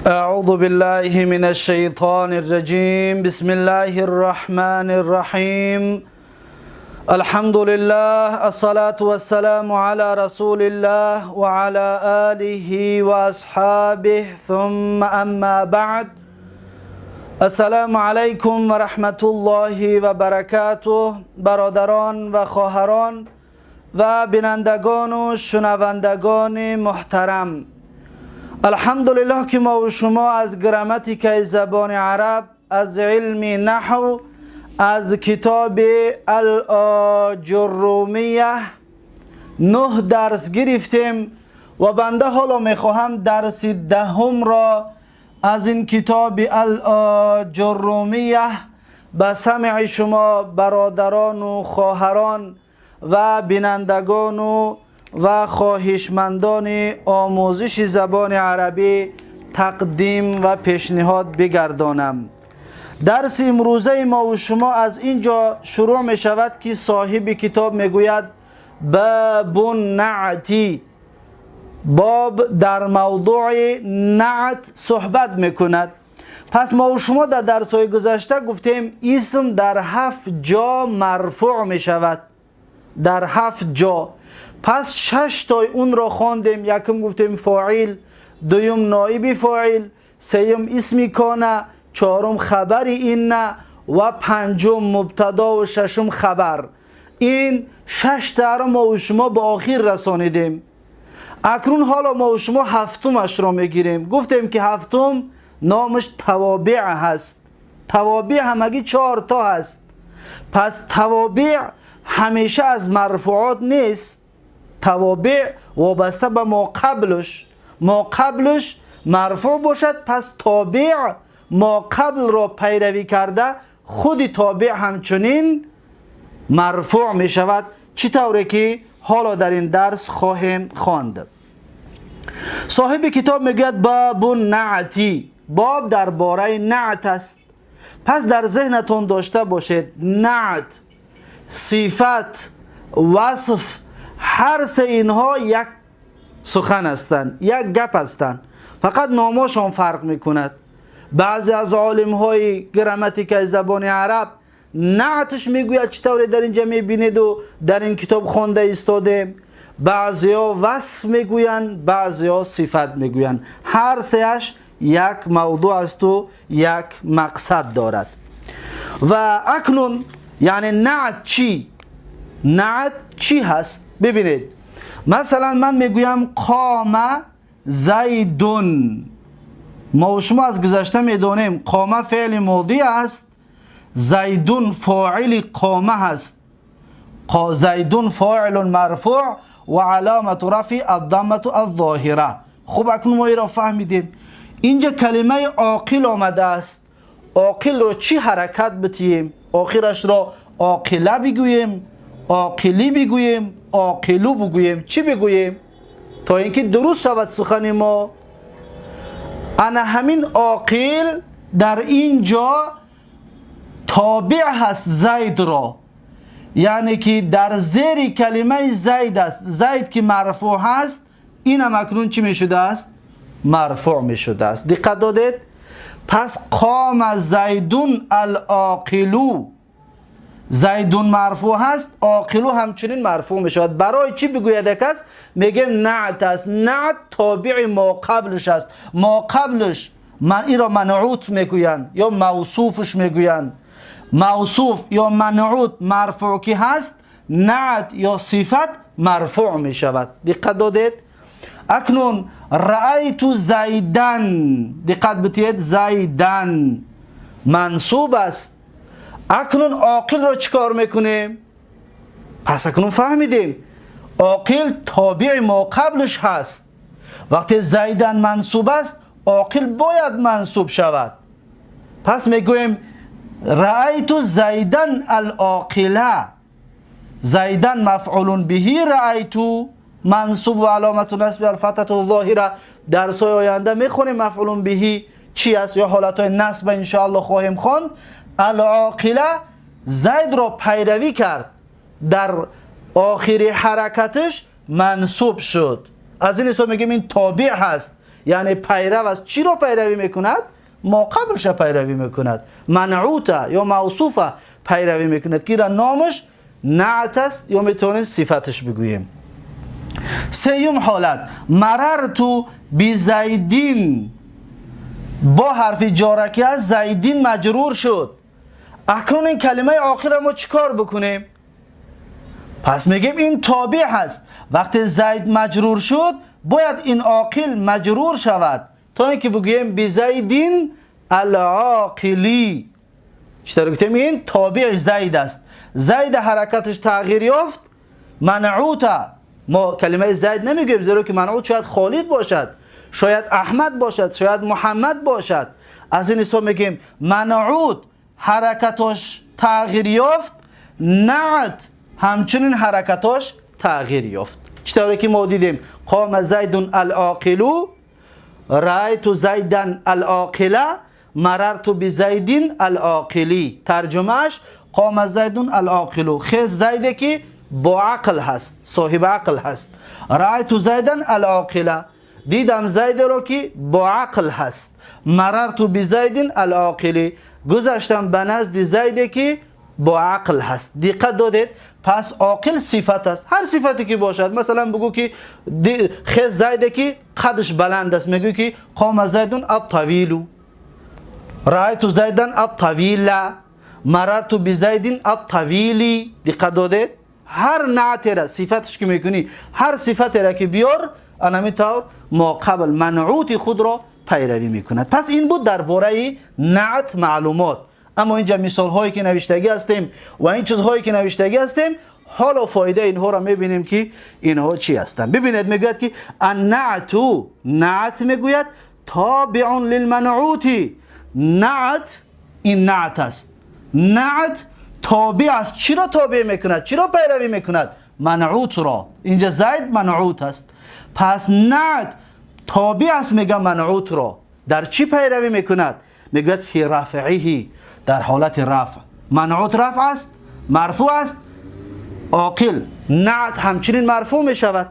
أعوذ بالله من الشيطان الرجيم. بسم الله الرحمن الرحيم. الحمد لله، الصلاة والسلام على رسول الله وعلى آله وأصحابه، ثم أما بعد. السلام علیکم و رحمت الله و برکاته. برادران و خواهران و بینندگان و شنوندگان محترم، الحمدلله که ما و شما از گراماتیکای زبان عرب، از علم نحو، از کتاب الآجرومیه 9 درس گرفتیم و بنده حالا میخواهم درس 10 را از این کتاب الآجرومیه به سمع شما برادران و خواهران و بینندگان و خواهشمندان آموزش زبان عربی تقدیم و پیشنهاد بگردانم. درس امروزه ما و شما از اینجا شروع می شود که صاحب کتاب میگوید باب النعت، باب در موضوع نعت صحبت میکند. پس ما و شما در درس های گذشته گفتیم اسم در 7 جا مرفوع می شود، در 7 جا. پس 6 تای اون را خواندیم. یکم گفتیم فاعل، دوم نایب فاعل، سوم اسم کانه، چهارم خبر این و پنجم مبتدا و ششم خبر. این 6 تا را ما و شما به آخر رسانیدیم. اکنون حالا ما و شما هفتمش را میگیریم. گفتیم که هفتم نامش توابع هست. توابع همگی 4 تا هست. پس توابع همیشه از مرفوعات نیست. توابع وابسته به ما قبلش، ما قبلش مرفوع باشد، پس تابع ما قبل را پیروی کرده خود تابع همچنین مرفوع می شود، چی طوری که حالا در این درس خواهیم خواند. صاحب کتاب میگوید باب النعتی، باب درباره نعت است. پس در ذهنتون داشته باشید نعت، صفت، وصف، هر سه اینها یک سخن هستند، یک گپ هستند، فقط ناماشان فرق میکند. بعضی از عالم های گراماتیک زبان عرب نعتش میگوید، چطوری در اینجا میبینید و در این کتاب خوانده ایستادیم. بعضی ها وصف میگویند، بعضی ها صفت میگویند. هر سهش یک موضوع است و یک مقصد دارد. و اکنون یعنی نعت چی؟ نعت چی هست؟ ببینید مثلا من میگویم قام زیدون. ما و شما از گذشته میدونیم قام فعل ماضی است، زیدون فاعل قامه هست. زیدون فاعل مرفوع و علامت رفع الضمه الظاهره. خب اکنون ما را فهمیدیم. اینجا کلمه عاقل آمده است. عاقل رو چی حرکت بتیم؟ آخرش را عاقله بگوییم، عاقلی بگوییم، عاقلو بگوییم، چی بگوییم تا اینکه درست شود سخن ما؟ انا همین عاقل در اینجا تابع هست زید را، یعنی که در زیر کلمه زید است. زید که مرفوع هست، این هم اکنون چی می شده است؟ مرفوع می شده است. دقت دادید؟ پس قام زیدون العاقلو، زیدون مرفوع هست، عاقلو همچنین مرفوع می شود. برای چی بگوید کس؟ میگیم نعت است. نعت تابع ما قبلش است. ما قبلش من این را منعوت میگویند یا موصوفش میگویند. موصوف یا منعوت مرفوع که هست، نعت یا صفت مرفوع می شود. دقت دادید؟ اکنون رأیت زیدن، دقت بتید، زیدن منصوب است. اکنون عاقل را چیکار میکنیم؟ پس اکنون فهمیدیم عاقل تابع ما قبلش هست. وقتی زیدن منصوب است، عاقل باید منصوب شود. پس میگوییم رأیت زیدن العاقله، زیدن مفعول به، رأیت منصوب و علامت نصب الفتحة الظاهره. درس های آینده میخونیم مفعول به چی است یا حالت های نصب انشاءالله خواهیم خواند. العاقله زید را پیروی کرد، در آخر حرکتش منصوب شد. از این حساب میگیم این تابع هست. یعنی پیرو است. چی را پیروی میکند؟ ما قبلش پیروی میکند، منعوته یا موصوفه پیروی میکند که را نامش نعت است یا میتونیم صفتش بگوییم. سیوم حالت مررت بزیدین، با حرف جارکی از زیدین مجرور شد. اکنون این کلمه آخر ما چیکار بکنیم؟ پس میگیم این تابع هست. وقتی زید مجرور شد باید این عاقل مجرور شود تا اینکه بگوییم بزیدین العاقلی. چطور گفتیم؟ این تابع زید است. زید حرکتش تغییر یافت، منعوته. ما کلمه زید نمیگوییم زیرا که منعوت شاید خالد باشد، شاید احمد باشد، شاید محمد باشد. از این حساب میگیم منعوت حرکتش تغییر یافت، نعت همچنین حرکتش تغییر یافت. چطوری که ما دیدیم قام زید العاقل، رأیت زیدا العاقل، مررت بزید العاقلی. ترجمهش قام زید العاقل، خیز زیده که با عقل هست، صاحب عقل هست. رأیت زیدا العاقل، دیدم زید رو که با عقل هست. مررت بزید العاقلی، گذشتم به نزد زیده که با عقل هست. دقت دادید؟ پس عاقل صفت است، هر صفتی که باشد. مثلا بگو که خیز زیده که قدش بلند است، میگو که قام زید الطویل، رأیت زیدا الطویل، مررت بزید الطویلی. دقت دادید؟ هر نعتی را صفتش که میکنی، هر صفتی را که بیار، انمی طور ما قبل منعوت خود را پیروی میکند. پس این بود درباره نعت معلومات. اما اینجا مثال هایی که نوشتگی هستیم و این چیزهایی که نوشتگی هستیم، حالا فایده اینها را میبینیم که اینها چی هستند. ببینید میگوید که النعت، نعت میگوید تابع للمنعوت. نعت این نعت است، نعت تابع است. چی را تابع میکند؟ چی را پیروی میکند؟ منعوت را. اینجا زید منعوت است، پس نعت تابع است میگه منعوت را. در چی پیروی میکند؟ میگوید فی رفعه، در حالت رفع. منعوت رفع است، مرفوع است. عاقل نعت همچنین مرفوع میشود.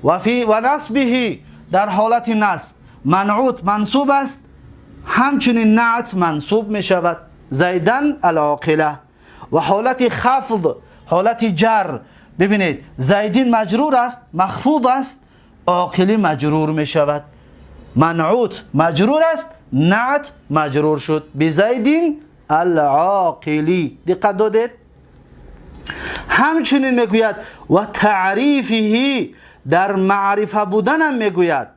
و فی و نصبه، در حالت نصب منعوت منصوب است، همچنین نعت منصوب میشود. زیدن العاقله. و حالت خفض، حالت جر، ببینید زیدین مجرور است، مخفوض است، عاقلی مجرور می شود. منعوت مجرور است، نعت مجرور شد بزیدین العاقلی. دقت دادید؟ همچنین میگوید و تعریفه، در معرفه بودن هم میگوید،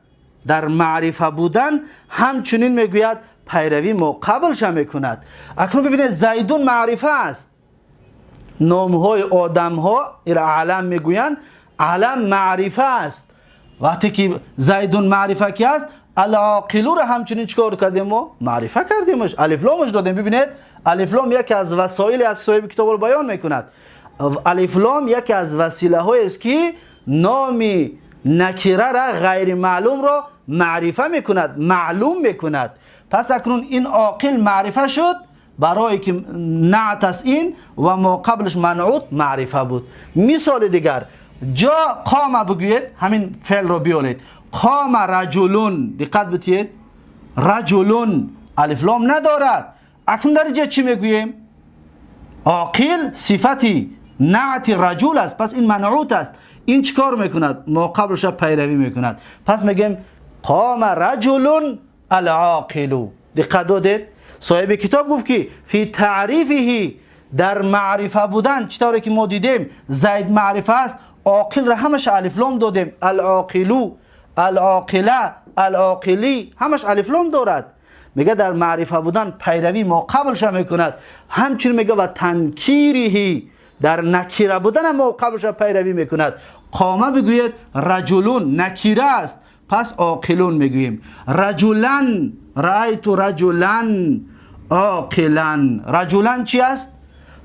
در معرفه بودن همچنین میگوید پیروی ما قبلش میکند. اکنون ببینید زیدون معرفه است، نامهای آدم ها را علم میگویند، علم معرفه است. وقتی که زیدون معرفه کی است، العاقلو را همچنین چیکار کردیم؟ ما معرفه کردیمش، الف لامش دادیم. ببینید الف لام یکی از وسایل از صاحب کتاب رو بیان میکند. الف لام یکی از وسیله های است که نام نکره را غیر معلوم را معرفه میکند، معلوم میکند. پس اکنون این عاقل معرفه شد برای که نعت است این و ما قبلش منعوت معرفه بود. مثال دیگر جا قام بگویید، همین فعل رو بیارید، قام رجلون. دقت بتید، رجلون الف لام ندارد. اکنون در اینجا چی میگوییم؟ عاقل صفتی نعت رجل است، پس این منعوت است. این چیکار میکند؟ ما قبلش پیروی میکند. پس میگیم قام رجل العاقل. دقت دادید؟ صاحب کتاب گفت که فی تعریفه، در معرفه بودن، چطوری که ما دیدیم زید معرفه است، عاقل را همش الف لام دادیم، العاقلو، العاقله، العاقلی، همش الف لام دارد. میگه در معرفه بودن پیروی ما قبلش میکند. همچنین میگه و تنکیره، در نکیره بودن ما قبلش پیروی میکند. قامه بگوید رجلون نکیره است، پس عاقلون میگوییم. رجلن، رأیت رجلن عاقلا. رجلن چی است؟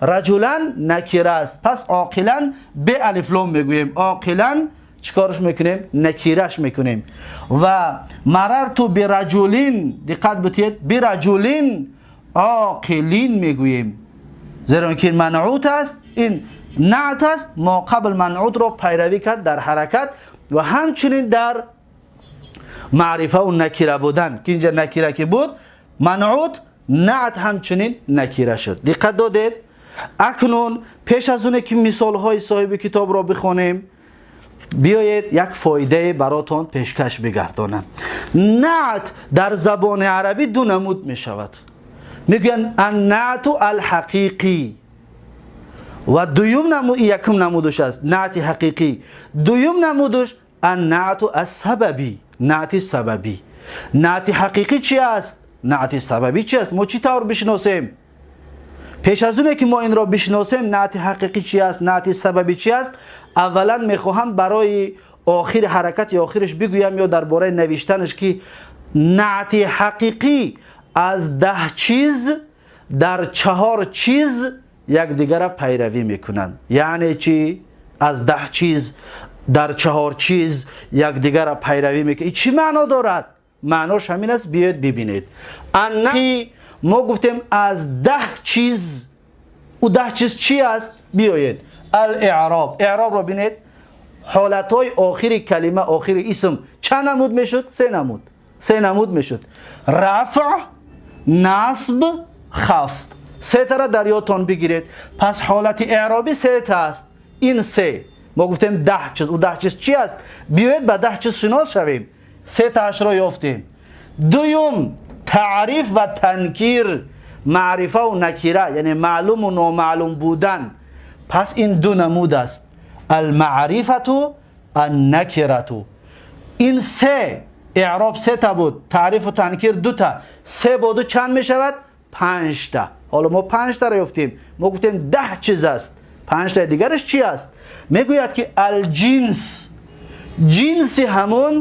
رجلن نکیره است، پس عاقلا به الف لام میگوییم. عاقلا چیکارش میکنیم؟ نکیرش میکنیم. و مررت برجلین، دقت بتید، برجلین عاقلین میگوییم، زیرا که منعوت است، این نعت است، ما قبل منعوت رو پیروی کرد در حرکت و همچنین در Маърифа ва накира будан, ки инҷа накира ки буд манъут, наът ҳамчунин накира шуд. Диққат додед? Акнун пеш аз оне ки мисолҳои соҳиби китобро бихонем, биёед як фоидае баротон пешкаш бигардонам. Наът дар забони арабӣ ду намуд мешавад. Мегӯянд аннаъту алҳақиқӣ ва дуюм намуд, якум намудаш аст наъти ҳақиқӣ, дуюм намудаш аннаъту ассабабӣ, наъти сабабӣ. Наъти ҳақиқӣ чи аст? Наъти сабабӣ чи аст? Мо чӣ тавр бишиносем? Пеш аз оне ки мо инро бишиносем, наъти ҳақиқӣ чи аст, наъти сабабӣ чи аст, аввалан мехоҳам барои охири ҳаракати охираш бигӯям ё дар бораи навиштанаш, ки наъти ҳақиқӣ аз 10 чиз дар 4 чиз якдигара пайравӣ мекунанд. Яъне чӣ? Аз 10 чиз дар 4 чиз якдигара пайравӣ мекунанд чӣ маъно дорад? Маънош ҳамин аст, биёед бибинед. Мо гуфтем аз 10 чиз, ӯ 10 чиз чӣ аст? Биёед, ал-иъроб, иъробро бинед. Ҳолатҳои охири калима, охири исм чанд намуд мешуд? Се намуд, се намуд мешуд: рафъ, насб, хафд. Сетара дар ёдтон бигиред. Пас ҳолати иъробӣ сета аст. Ин се, мо гуфтем 10 чиз, ӯ 10 чиз чӣ аст? Биёед ба 10 чиз шинос шавем. Сетаашро ёфтем. Дуюм, таъриф ва танкир, маърифаву накира, яъне маълуму номаълум будан. Пас ин ду намуд аст: алмаърифату, аннакирату. Ин се, иъроб сета буд, таърифу танкир дута, се бо ду чанд мешавад? Панҷта. Ҳоло мо панҷтаро ёфтем. Мо гуфтем 10 чиз аст, панҷтаи дигараш чи аст? Мегӯяд ки алҷинс, ҷинси ҳамун,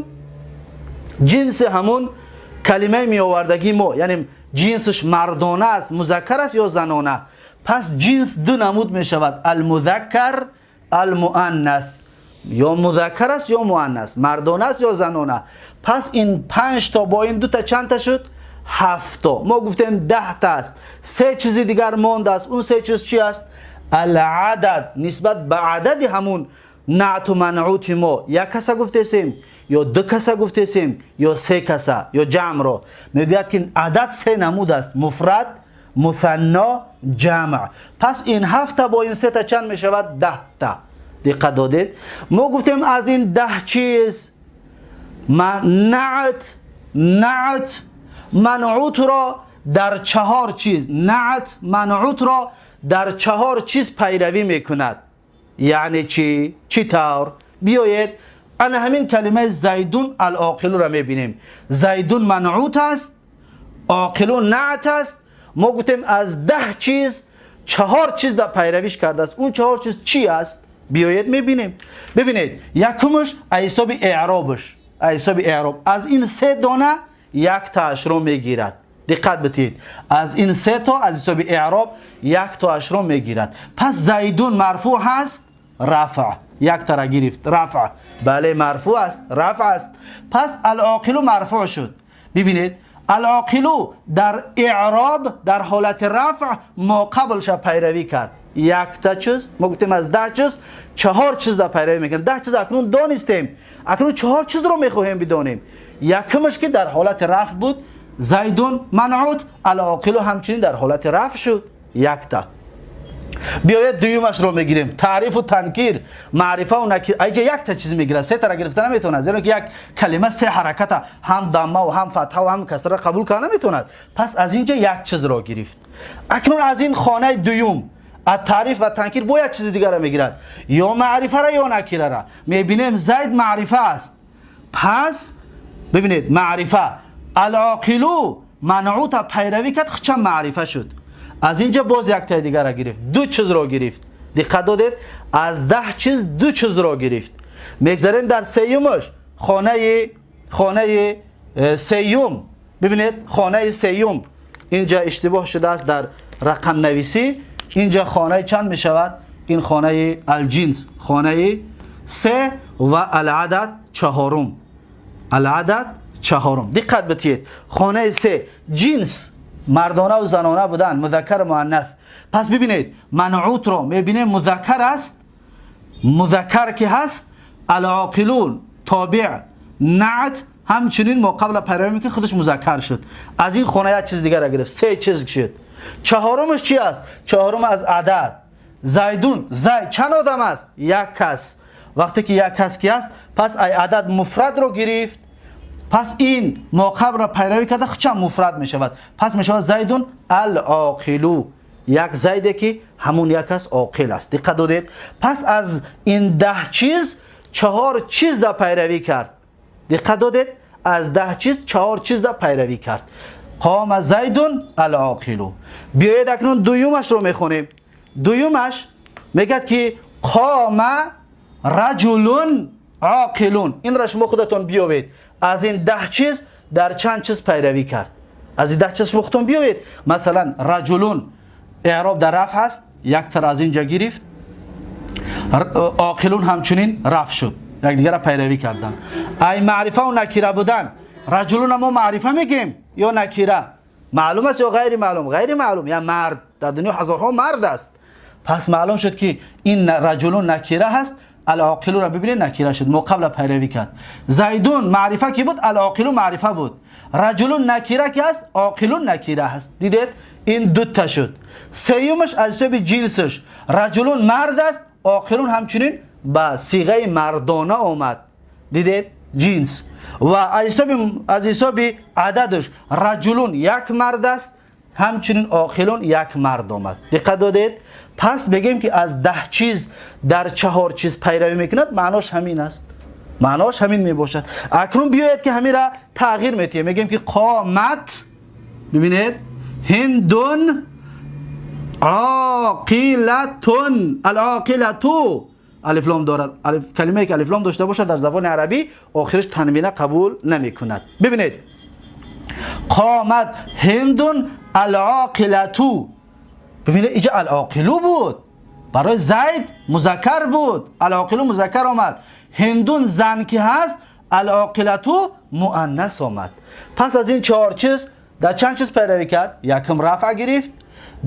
ҷинси ҳамун калимаи меовардагии мо, яъне ҷинсаш мардона аст, музаккар аст ё занона. Пас ҷинс ду намуд мешавад: алмузаккар, алмуаннас. Ё музаккар аст, ё муаннас, мардона аст ё занона. Пас ин панҷто бо ин дута чандта шуд? Ҳафто. Мо гуфтем 10та аст, се чизи дигар мондааст. Он се чиз чи аст? Алъадад, нисбат ба адади ҳамун наъту манъути мо, як каса гуфтесем ё ду каса гуфтесем ё се каса ё ҷамъро. Мегӯяд ки адад се намуд аст: муфрад, мусанно, ҷамъ. Пас ин ҳафта бо ин сета чанд мешавад? 10та. Диққат додед? Мо гуфтем аз ин 10 чиз наът манъутро дар чаҳор чиз, наът манъутро дар чаҳор чиз пайравӣ мекунад. Яъне чӣ? Чӣ тавр? Биёед, ана ҳамин калимаи зайдун алоқилуро мебинем. Зайдун манъут аст, оқилу наът аст. Мо гуфтем аз 10 чиз чаҳор чиз дар пайравиш кардааст. Он чаҳор чиз чӣ аст? Биёед мебинем. Бибинед, якумаш аз ҳисоби эъробаш, аз ҳисоби эъроб аз ин се дона яктаашро мегирад. Диққат битиҳед, аз ин се то аз ҳисоби эъроб яктоашро мегирад. Пас зайдун марфӯъ ҳаст, рафъ, яктара гирифт, рафъ, бале, марфӯъ аст, рафъ аст. Пас алоқилу марфӯъ шуд. Бибинед, алоқилу дар эъроб дар ҳолати рафъ мо қаблша пайравӣ кард, якта чиз. Мо гуфтем аз 10 чиз чаҳор чиз дар пайравӣ мекунад. 10 чиз акнун донистем, акнун чаҳор чизро мехоҳем бидонем. Якумаш ки дар ҳолати рафъ буд зайдун манъут, алоқилу ҳамчунин дар ҳолати рафъ шуд, якта. Биёед, дуюмашро мегирем: таърифу танкир, маърифаву накир. Айҷа якта чиз мегирад, сетара гирифта наметавонад, зеро ки як калима се ҳараката, ҳам даммаву ҳам фатҳаву ҳам касра қабул карда наметавонад. Пас аз инҷа як чизро гирифт. Акнун аз ин хонаи дуюм, аз таъриф ва танкир, бо як чизи дигарро мегирад: ё маърифара, ё накирара. Мебинем, зайд маърифа аст. Пас бибинед, маърифа, алоқилу манъута пайравӣ кард, хча маърифа шуд. Аз инҷа боз яктаи дигарро гирифт, ду чизро гирифт. Диққат додед? Аз 10 чиз ду чизро гирифт. Мегзарем дар сеюмаш, хонаи сеюм. Бибинед, хонаи сеюм, инҷа иштибоҳ шудааст дар рақамнависӣ. Инҷа хонаи чанд мешавад? Ин хонаи алҷинс, хонаи се, ва алъадад чаҳорум, алъадад чаҳорум. Диққат битиҳед, хонаи се, ҷинс, мардона ва занона будан, музаккар, муаннас. Пас бибинед, манъутро мебинем, музаккар аст. Музаккар ки ҳаст, алоқилун тобеъ наът همچنین ما قبل پیروی میکنه، خودش مذکر شد. از این خونه یک چیز دیگر را گرفت، سه چیز شد. چهارمش چی است؟ چهارم از عدد. زیدون، زید چند آدم است؟ یک کس. وقتی که یک کس کی است، پس ای عدد مفرد رو گرفت. پس این ما قبل را پیروی کرده، خودش مفرد می شود. پس می شود زیدون العاقلو، یک زیده که همون یک کس عاقل است. دقت دادید؟ پس از این 10 چیز 4 چیز در پیروی کرد. دقت دادید؟ از 10 چیز 4 چیز در پیروی کرد. قام زیدون العاقلو. بیایید اکنون دویومش رو میخونیم. دویومش میگد که قام رجلون عاقلون. این را شما خودتون بیاوید. از این 10 چیز در چند چیز پیروی کرد؟ از این 10 چیز شما خودتون بیاوید. مثلا رجلون اعراب در رفع هست، یک تر از اینجا گرفت. عاقلون همچنین رفع شد، یک دیگر را پیروی کردن. ای معرفه و نکیره بودن، رجلون ما معرفه میگیم یا نکیره؟ معلوم است یا غیر معلوم؟ غیر معلوم. یا مرد، در دنیا هزارها مرد است. پس معلوم شد که این رجلون نکیره هست. العاقلون را ببینید نکیره شد، ما قبل پیروی کرد. زیدون معرفه کی بود؟ العاقلون معرفه بود. رجلون نکیره کی است؟ عاقلون نکیره هست. دیدید؟ این دو تا شد. سیومش از حساب جنسش، رجلون مرد است، عاقلون همچنین با صیغه مردانه آمد. دیدید؟ جنس. و از حساب عددش رجلون یک مرد است، همچنین عاقلون یک مرد آمد. دقت دادید؟ پس بگیم که از 10 چیز در 4 چیز پیروی میکند، معناش همین است، معناش همین میباشد. اکنون بیاید که همین را تغییر میتیم. میگیم که قامت، ببینید، هندون عاقلتون. العاقلتو الف لام دارد. الف، کلمه که الف لام داشته باشد در زبان عربی آخرش تنوینه قبول نمی کند. ببینید قامت هندون العاقلتو. ببینید اینجا العاقلو بود، برای زید مذکر بود، العاقلو مذکر آمد. هندون زن که هست، العاقلتو مؤنث آمد. پس از این 4 چیز در چند چیز پیروی کرد؟ یکم رفع گرفت،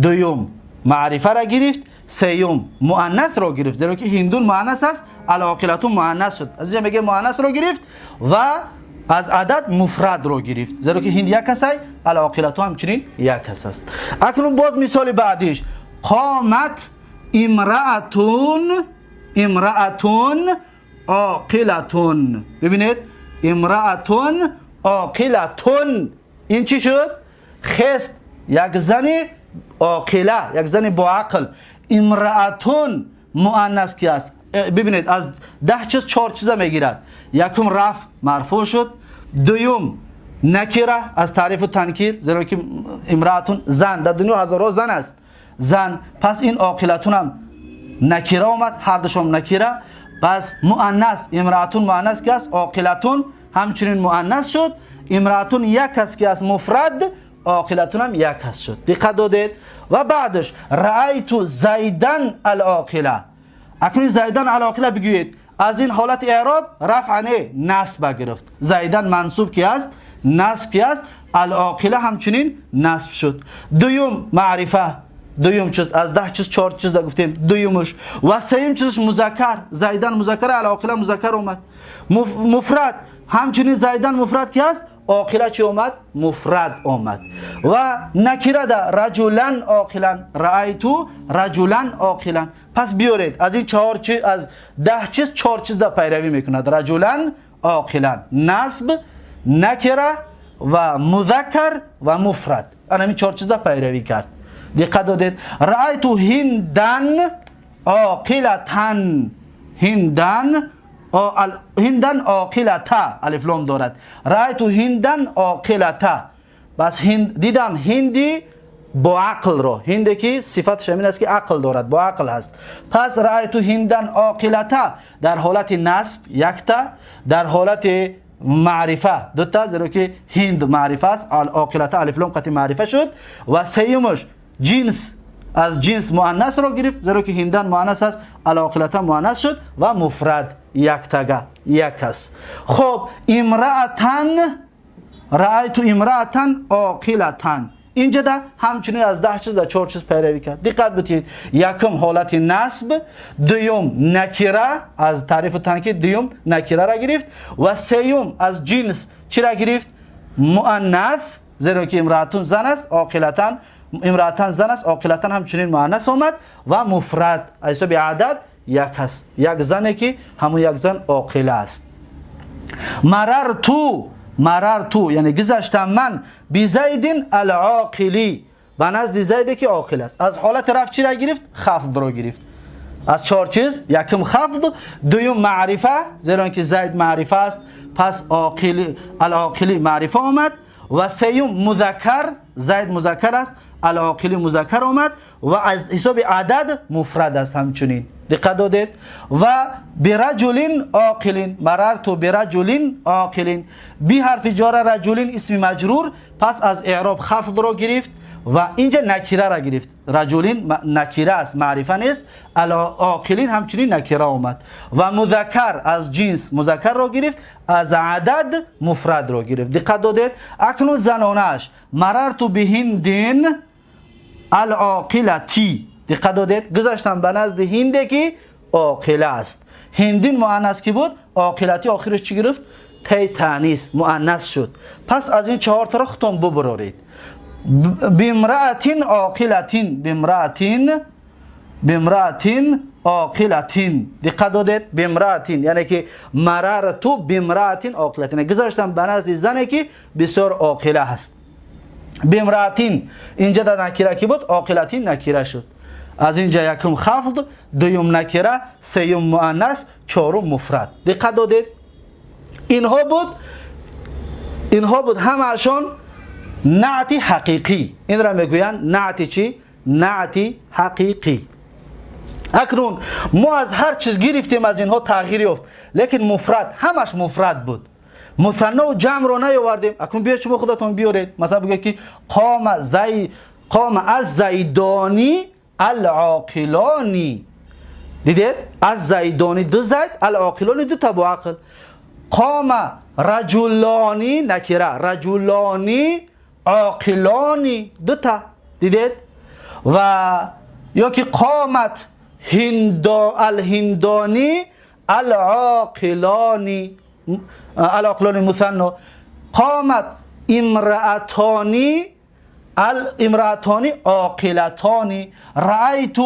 دوم معرفه را گرفت، سیوم مؤنث را گرفت، زیرا که هندون مؤنث است، العاقلتو مؤنث شد. از اینجا میگه مؤنث را گرفت و از عدد مفرد را گرفت، زیرا که هند یک کس است، العاقلتو همچنین یک کس است. اکنون باز مثال بعدیش، قامت امرأتون، امرأتون عاقلتون. ببینید امرأتون عاقلتون، این چی شد؟ خست یک زن عاقله، یک زن با عقل. امرأتون مؤنث کی است؟ ببینید از 10 چیز 4 چیز میگیرد. یکم رفع مرفوع شد، دوم نکره از تعریف و تنکیر، زیرا که امرأتون زن، در دنیا هزارها زن است، زن. پس این عاقلتون هم نکره آمد، هر دوشم نکره. پس مؤنث، امرأتون مؤنث کی است؟ عاقلتون همچنین مؤنث شد. امرأتون یک است که از مفرد، عاقلتون هم یک است شد. دقت دادید؟ و بعدش رأیت زیدن العاقله. اکنون زیدن العاقله بگویید از این حالت اعراب رفع نه، نصب گرفت. زیدن منصوب کی است؟ نصب کی است؟ العاقله همچنین نصب شد. دوم معرفه، دوم چیز از 10 چیز 4 چیز دا گفتیم دومش. و سوم چیزش مذکر، زیدن مذکر، العاقله مذکر اومد. مفرد همچنین زیدن مفرد کی است؟ عاقله چی اومد؟ مفرد اومد. و نکره ده رجلا عاقلا، رأیتو رجلا عاقلا. پس بیارید از این 4 چیز، از 10 چیز 4 چیز ده پیروی میکند. رجلا عاقلا، نصب، نکره و مذکر و مفرد. انا این 4 چیز ده پیروی کرد. دقت دادید؟ رأیتو هندن عاقلتن، هندن هندن عاقلتا، الف لام دارد. رأیتو هندن عاقلتا. بس هند دیدم هندی با عقل را، هندی که صفتش همین است که عقل دارد، با عقل هست. پس رأیتو هندن عاقلتا در حالت نصب یکتا، در حالت معرفه دوتا، زیرا که هند معرفه است، عاقلتا الف لام قطعی معرفه شد. و سیومش جنس، از جنس مؤنث را گرفت، زیرا که هندن مؤنث است، العاقلتا مؤنث شد و مفرد یک تگه یک است. خب امرأتن، رأیت امرأتن عاقلتن. اینجا ده همچنین از 10 چیز در 4 چیز پیروی کرد. دقت بتید، یکم حالت نصب، دوم نکره از تعریف و تنکیر، دوم نکره را گرفت و سیوم از جنس چرا گرفت؟ مؤنث، زیرا که امرأة زن است، عاقلة امرأة زن است، عاقلة همچنین مؤنث آمد و مفرد از حساب عدد یک است، یک زنی که همون یک زن عاقله است. مررت، مررت یعنی گذشتم من، بزید العاقلی، به نزد زیدی که عاقل است. از حالت رفع چی را گرفت؟ خفض را گرفت. از چهار چیز، یکم خفض، دوم معرفه، زیرا که زید معرفه است، پس عاقل العاقلی معرفه آمد، و سیوم مذکر، زید مذکر است، العاقلی مذکر آمد و از حساب عدد مفرد است همچنین. دقت دادید؟ و برجل عاقل، مررت برجل عاقل، بی حرف جار رجل اسم مجرور، پس از اعراب خفض را گرفت و اینجا نکره را گرفت. رجل نکره است، معرفه نیست. العاقلین همچنین نکره آمد و مذکر از جنس مذکر را گرفت، از عدد مفرد را گرفت. دقت دادید؟ اکنون زنانش، مررت بهند العاقلة. دقت دادید؟ گذشتم به نزد هنده که عاقله است. هندین مؤنث کی بود؟ عاقلة آخرش چی گرفت؟ تاء تأنیث، مؤنث شد. پس از این چهار تا را خودتون ببرارید. بامرأة عاقلة، بامرأة، بامرأة عاقلة. دقت دادید؟ بامرأة یعنی که مررت بامرأة عاقلة، یعنی گذشتم به نزد زنی که بسیار عاقله هست. بامرأة اینجا در نکره کی بود؟ عاقلة نکره شد. از اینجا یکم خفض، دوم نکره، سیوم مؤنث، چهارم مفرد. دقت دادید؟ اینها بود، اینها بود همه‌شان نعت حقیقی. این را میگویند نعت چی؟ نعت حقیقی. اکنون ما از هر چیز گرفتیم، از اینها تغییر یافت، لیکن مفرد همش مفرد بود. مثنی و جمع رو نیاوردیم. اکنون بیاید شما خودتون بیارید، مثلا بگید که قام زی، قام الزیدانی العاقلانی. دیدید؟ الزیدانی دو زید، العاقلانی دو تا با عقل. قام رجلانی نکره، رجلانی عاقلانی دو تا. دیدید؟ و یا که قامت هندا الهندانی العاقلانی، العاقلانی مثنی. قامت امرأتانی الامرأتانی عاقلتانی. رأیت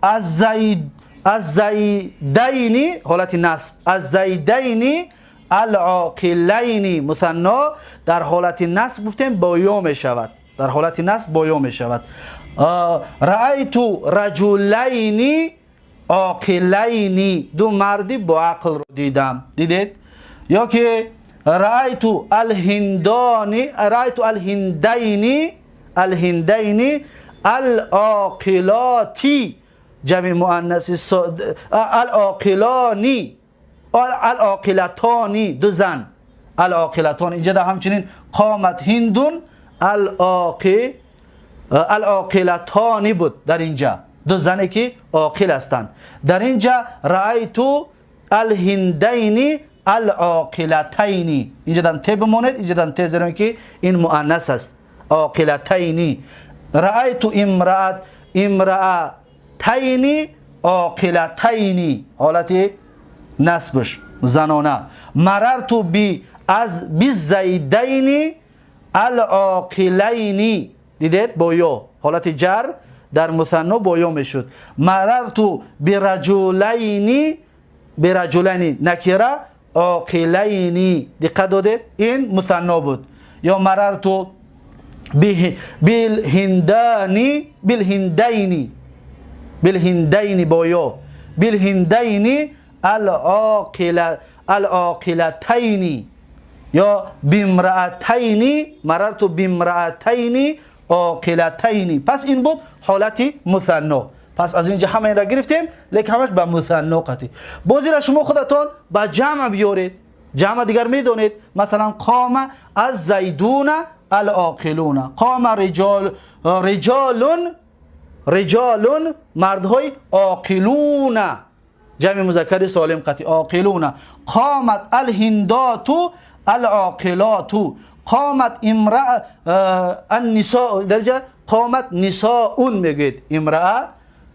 الزید، الزیدین حالت نصب، الزیدین العاقلین مثنی در حالت نصب گفتیم با یا می شود، در حالت نصب با یا می شود. رأیت رجلین عاقلین، دو مردی با عقل رو دیدم. دیدید؟ یا که رأیت الهندانی، رأیت الهندین، الهندین العاقلاتی جمع مؤنث العاقلانی، العاقلتانی دو زن، العاقلتان. اینجا در همچنین قامت هندون العاقلتانی بود. در اینجا دو زنی که عاقل هستند. در اینجا رأیت الهندین العاقلتین، اینجا دم ت بماند، اینجا دم ت، زیرا که این مؤنث است. عاقلتین. رأیت امرأت، امرأتین عاقلتین حالت نصبش زنانه. مررت بی از بالزیدین العاقلین. دیدید؟ با یا حالت جر در مثنی با یا میشد. مررت برجلین، برجلین نکره عاقلین. دقت دادید؟ این مثنی بود. یا مررت بالهندانی، بالهندین، بالهندین با یا، بالهندین العاقل، العاقلتین یا بامرأتین، مررت بامرأتین عاقلتین. پس این بود حالت مثنی. پس از اینجا همه این را گرفتیم، لیکن همش به مثنی قطعی. بازی را شما خودتان به جمع بیارید. جمع دیگر میدونید، مثلا قام الزیدون العاقلون، قام رجال، رجال، رجال مردهای عاقلون، جمع مذکر سالم قطعی عاقلون. قامت الهندات العاقلات، قامت امرأ النساء، درجه قامت نساء میگوید. امرأ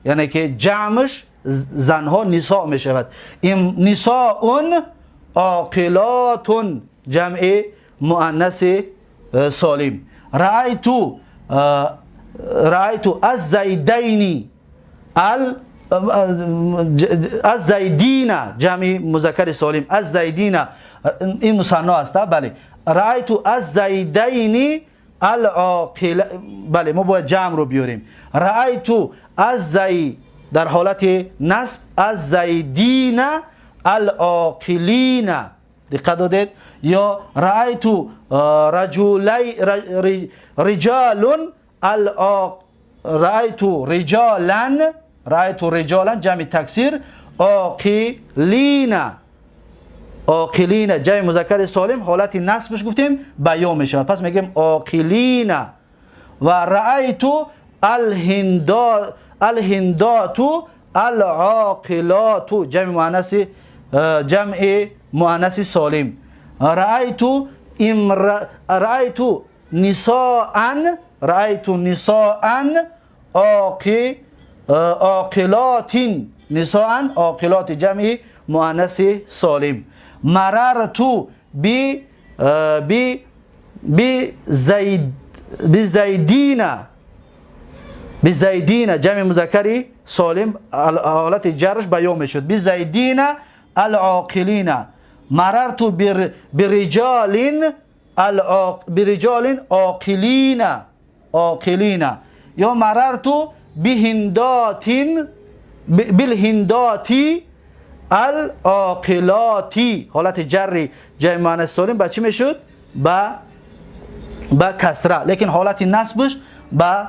یعنی که جمعش زنها نساء میشود. نساء عاقلات جمع مؤنث سالم. رأيت الزيدين الزيدين جمع مذکر سالم، الزيدين این مثنا است. بله، رأيت الزيدين العاقل، بله ما باید جمع رو بیاریم. رأيت الزی در حالت نصب الزیدین العاقلین، دقت دادید؟ یا رأيت رجلی رجال رأيت رجالا، رأيت رجالا جمع تکسیر، عاقلین، عاقلین جمع مذکر سالم حالت نصبش گفتیم بیان میشه، پس میگیم عاقلین. و رأيت الهندات العاقلات جمع مؤنث، جمع مؤنث سالم. رأيت رأيت نساء، رأيت نساء عاقلات، نساء عاقلات جمع مؤنث سالم. مررت ب ب بزيد بزيدين، بزيدين جمع مذکر سالم حالت جرش بیان میشد، بزيدين العاقلین. مررت برجال برجال عاقلین، عاقلین. یا مررت بهندات بالهندات العاقلات، حالت جری جمع مؤنث سالم با چی میشد؟ با کسره، لیکن حالت نصبش با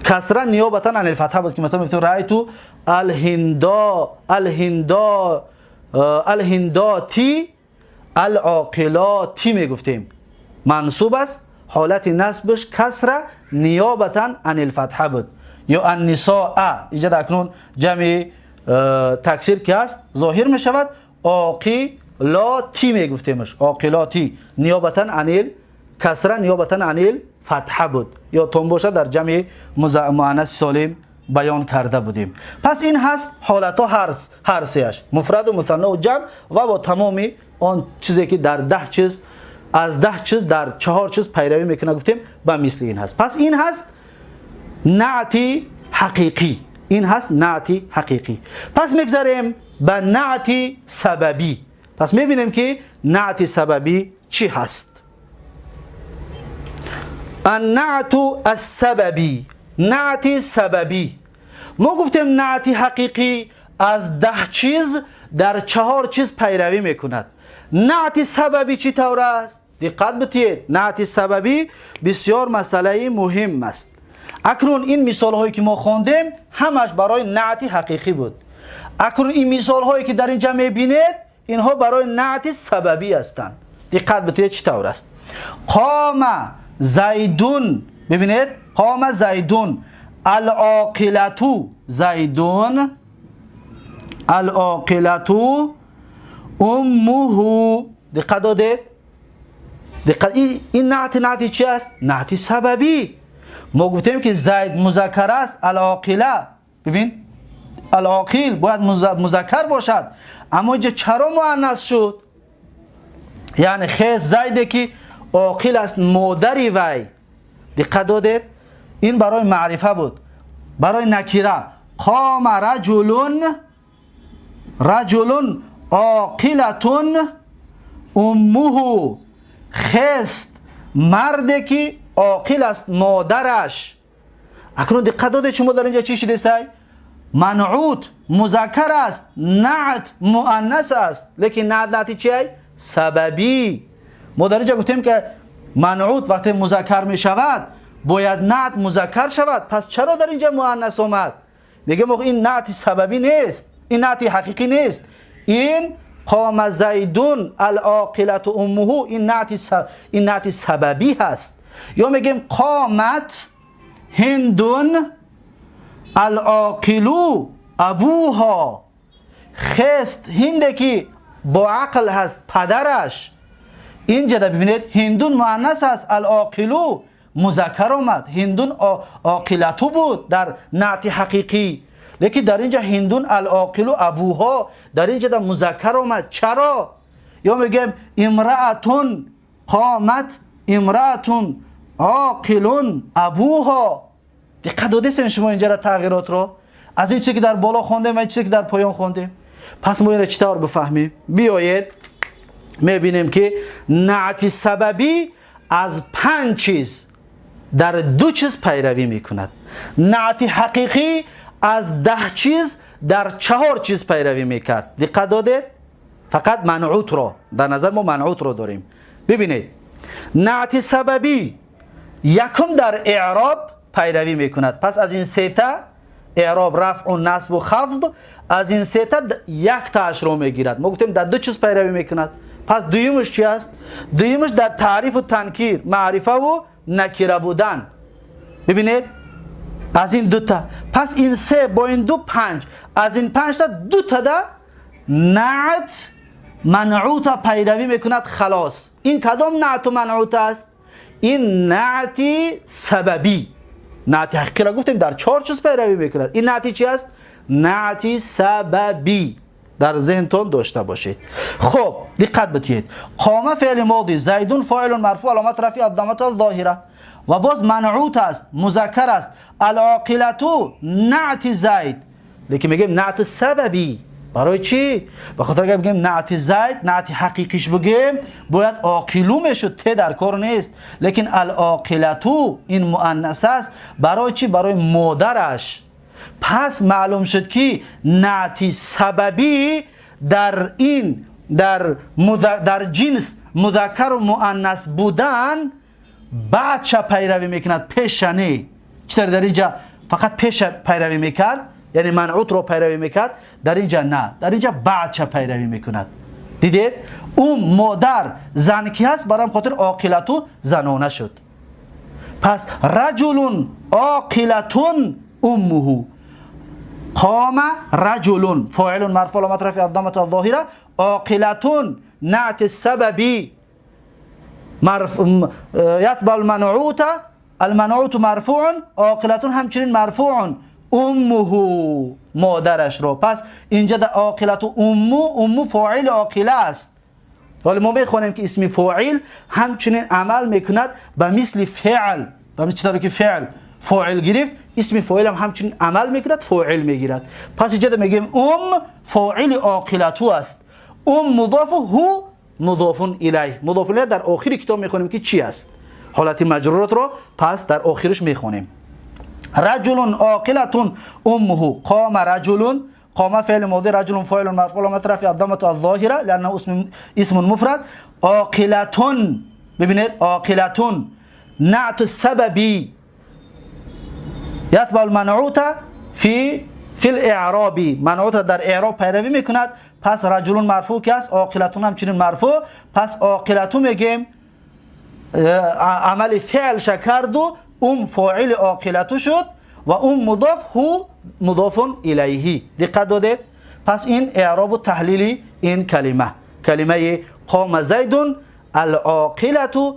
کسره نیابتا عن الفتحه بود که مثلا میگفتیم رأیت الهندا الهندا الهنداتی العاقلاتی میگفتیم، منصوب است، حالت نصبش کسره نیابتا عن الفتحه بود. یا النساء، اینجا اکنون جمع تکسیر که است ظاهر می شود، عاقلاتی میگفتیمش، عاقلاتی نیابتا عن کسره نیابتا عن الفتحه بود، یا تون باشه در جمع مؤنث سالم بیان کرده بودیم. پس این هست حالتها هر سهش، مفرد و مثنا و جمع، و با تمام آن چیزی که در 10 چیز از 10 چیز در 4 چیز پیروی میکنه گفتیم به مثل این هست. پس این هست نعت حقیقی، این هست نعت حقیقی. پس میگذریم به نعت سببی. پس میبینیم که نعت سببی چی هست. النعت السببی، نعت سببی. ما گفتیم نعت حقیقی از 10 چیز در 4 چیز پیروی میکند. نعت سببی چی طور است؟ دقت بتید، نعت سببی بسیار مسئله مهم است. اکنون این مثال هایی که ما خواندیم همش برای نعت حقیقی بود. اکنون این مثال هایی که در اینجا میبینید اینها برای نعت سببی هستند. دقت بتید چی طور است. قام زیدون، ببینید قام زیدون العاقلتو، زیدون العاقلتو امه. دقت داده؟ دقت. این نعت نعت چی است؟ نعت سببی. ما گفتیم که زید مذکر است، العاقله، ببین العاقل باید مذکر باشد، اما اینجا چرا مؤنث شد؟ یعنی خیز زیده که عاقل است مادری وی. دقت دادید؟ این برای معرفه بود. برای نکره قام رجل، رجل عاقلة امه، خست مردی که عاقل است مادرش. اکنون دقت داده شما در اینجا چی شده؟ منعوت مذکر است، نعت مؤنث است، لیکن نعت نعتی چیه؟ سببی. ما در اینجا گفتیم که منعوت وقتی مذکر می شود باید نعت مذکر شود، پس چرا در اینجا مؤنث آمد؟ میگه این نعت سببی نیست، این نعت حقیقی نیست. این قام زیدون العاقلة امه، این نعت سببی هست. یا میگیم قامت هندون العاقل ابوها، خست هنده که با عقل هست پدرش. اینجا ببینید هندون مؤنث است، العاقل مذکر آمد، هندون عاقلتو بود در نعت حقیقی، لیکن در اینجا هندون العاقل ابوها، در اینجا در مذکر آمد. چرا؟ یا میگیم امرأة قامت، امرأة عاقل ابوها. دقت دادید شما اینجا را تغییرات رو از این چیزی که در بالا خوندیم و این چیزی که در پایان خوندیم. پس ما این را چطور بفهمیم؟ بیایید میبینیم که نعت سببی از 5 چیز در 2 چیز پیروی میکند. نعت حقیقی از 10 چیز در 4 چیز پیروی میکرد. دقت دادید؟ فقط منعوت را در نظر ما منعوت را داریم. ببینید نعت سببی یکم در اعراب پیروی میکند. پس از این سه تا اعراب، رفع و نصب و خفض، از این سه تا یک تاش رو میگیرد. ما گفتیم در 2 چیز پیروی میکند. پس دویمش چی است؟ دویمش در تعریف و تنکیر، معرفه و نکره بودن. ببینید از این 2 تا، پس این 3 با این 2 5، از این 5 تا 2 تا ده نعت منعوت پیروی میکند. خلاص این کدام نعت و منعوت است؟ این نعت سببی. نعت حقیقی را گفتیم در 4 چیز پیروی میکند. این نعتی چی است؟ نعت سببی. در ذهنتون داشته باشید. خب دقت بدهید. قام فعل ماضی، زیدون فاعل مرفوع علامت رفع الضمه الظاهره و باز منعوت است، مذکر است. العاقلة نعت زید، لیکن میگیم نعت سببی. برای چی؟ به خاطر که بگیم نعت زید، نعت حقیقیش بگیم باید عاقلو میشد، ت در کار نیست. لیکن العاقلة این مؤنث است. برای چی؟ برای مادرش. پس معلوم شد که نعت سببی در این در جنس مذکر و مؤنث بودن بعد پیروی میکند، پیشنه. چطور در اینجا فقط پیش پیروی میکرد، یعنی منعوت رو پیروی میکرد، در اینجا نه، در اینجا بعد پیروی میکند. دیدید؟ اون مادر زن کی هست، برام خاطر عاقلتو زنانه شد. پس رجل عاقلة امه، قام رجل فاعل مرفوع علامت رفع الضمه الظاهره، عاقلة نعت السببی یتبع المنعوت، المنعوت مرفوع، عاقلة همچنین مرفوع، امه مادرش رو. پس اینجا در عاقلة امو، امو فاعل عاقله است. حالا ما میخوانیم که اسم فاعل همچنین عمل میکند به مثل فعل، به مثل چطور که فعل فاعل گرفت، اسم فاعل هم همچنین عمل میکند، فاعل میگیرد. پس اینجا میگیم ام فاعل عاقلتو است، ام مضاف، هو مضاف الیه. مضاف الیه در آخر کتاب میخوانیم که چی است، حالت مجرورات رو پس در آخرش میخوانیم. رجل عاقلة امه، قام رجل، قام فعل ماضی، رجل فاعل مرفوع علامت رفع الضمه الظاهره لانه اسم مفرد. عاقلة، ببینید عاقلة نعت السببی یتبع المنعوت فی الاعراب، منعوت در اعراب پیروی میکند. پس رجل مرفوع که است، عاقلة همچنین مرفوع. پس عاقلة میگیم عمل فعل کرد و ام فاعل عاقلة شد و ام مضاف، هو مضاف الیه. دقت دادید؟ پس این اعراب و تحلیل این کلمه، کلمه قام زید العاقلة،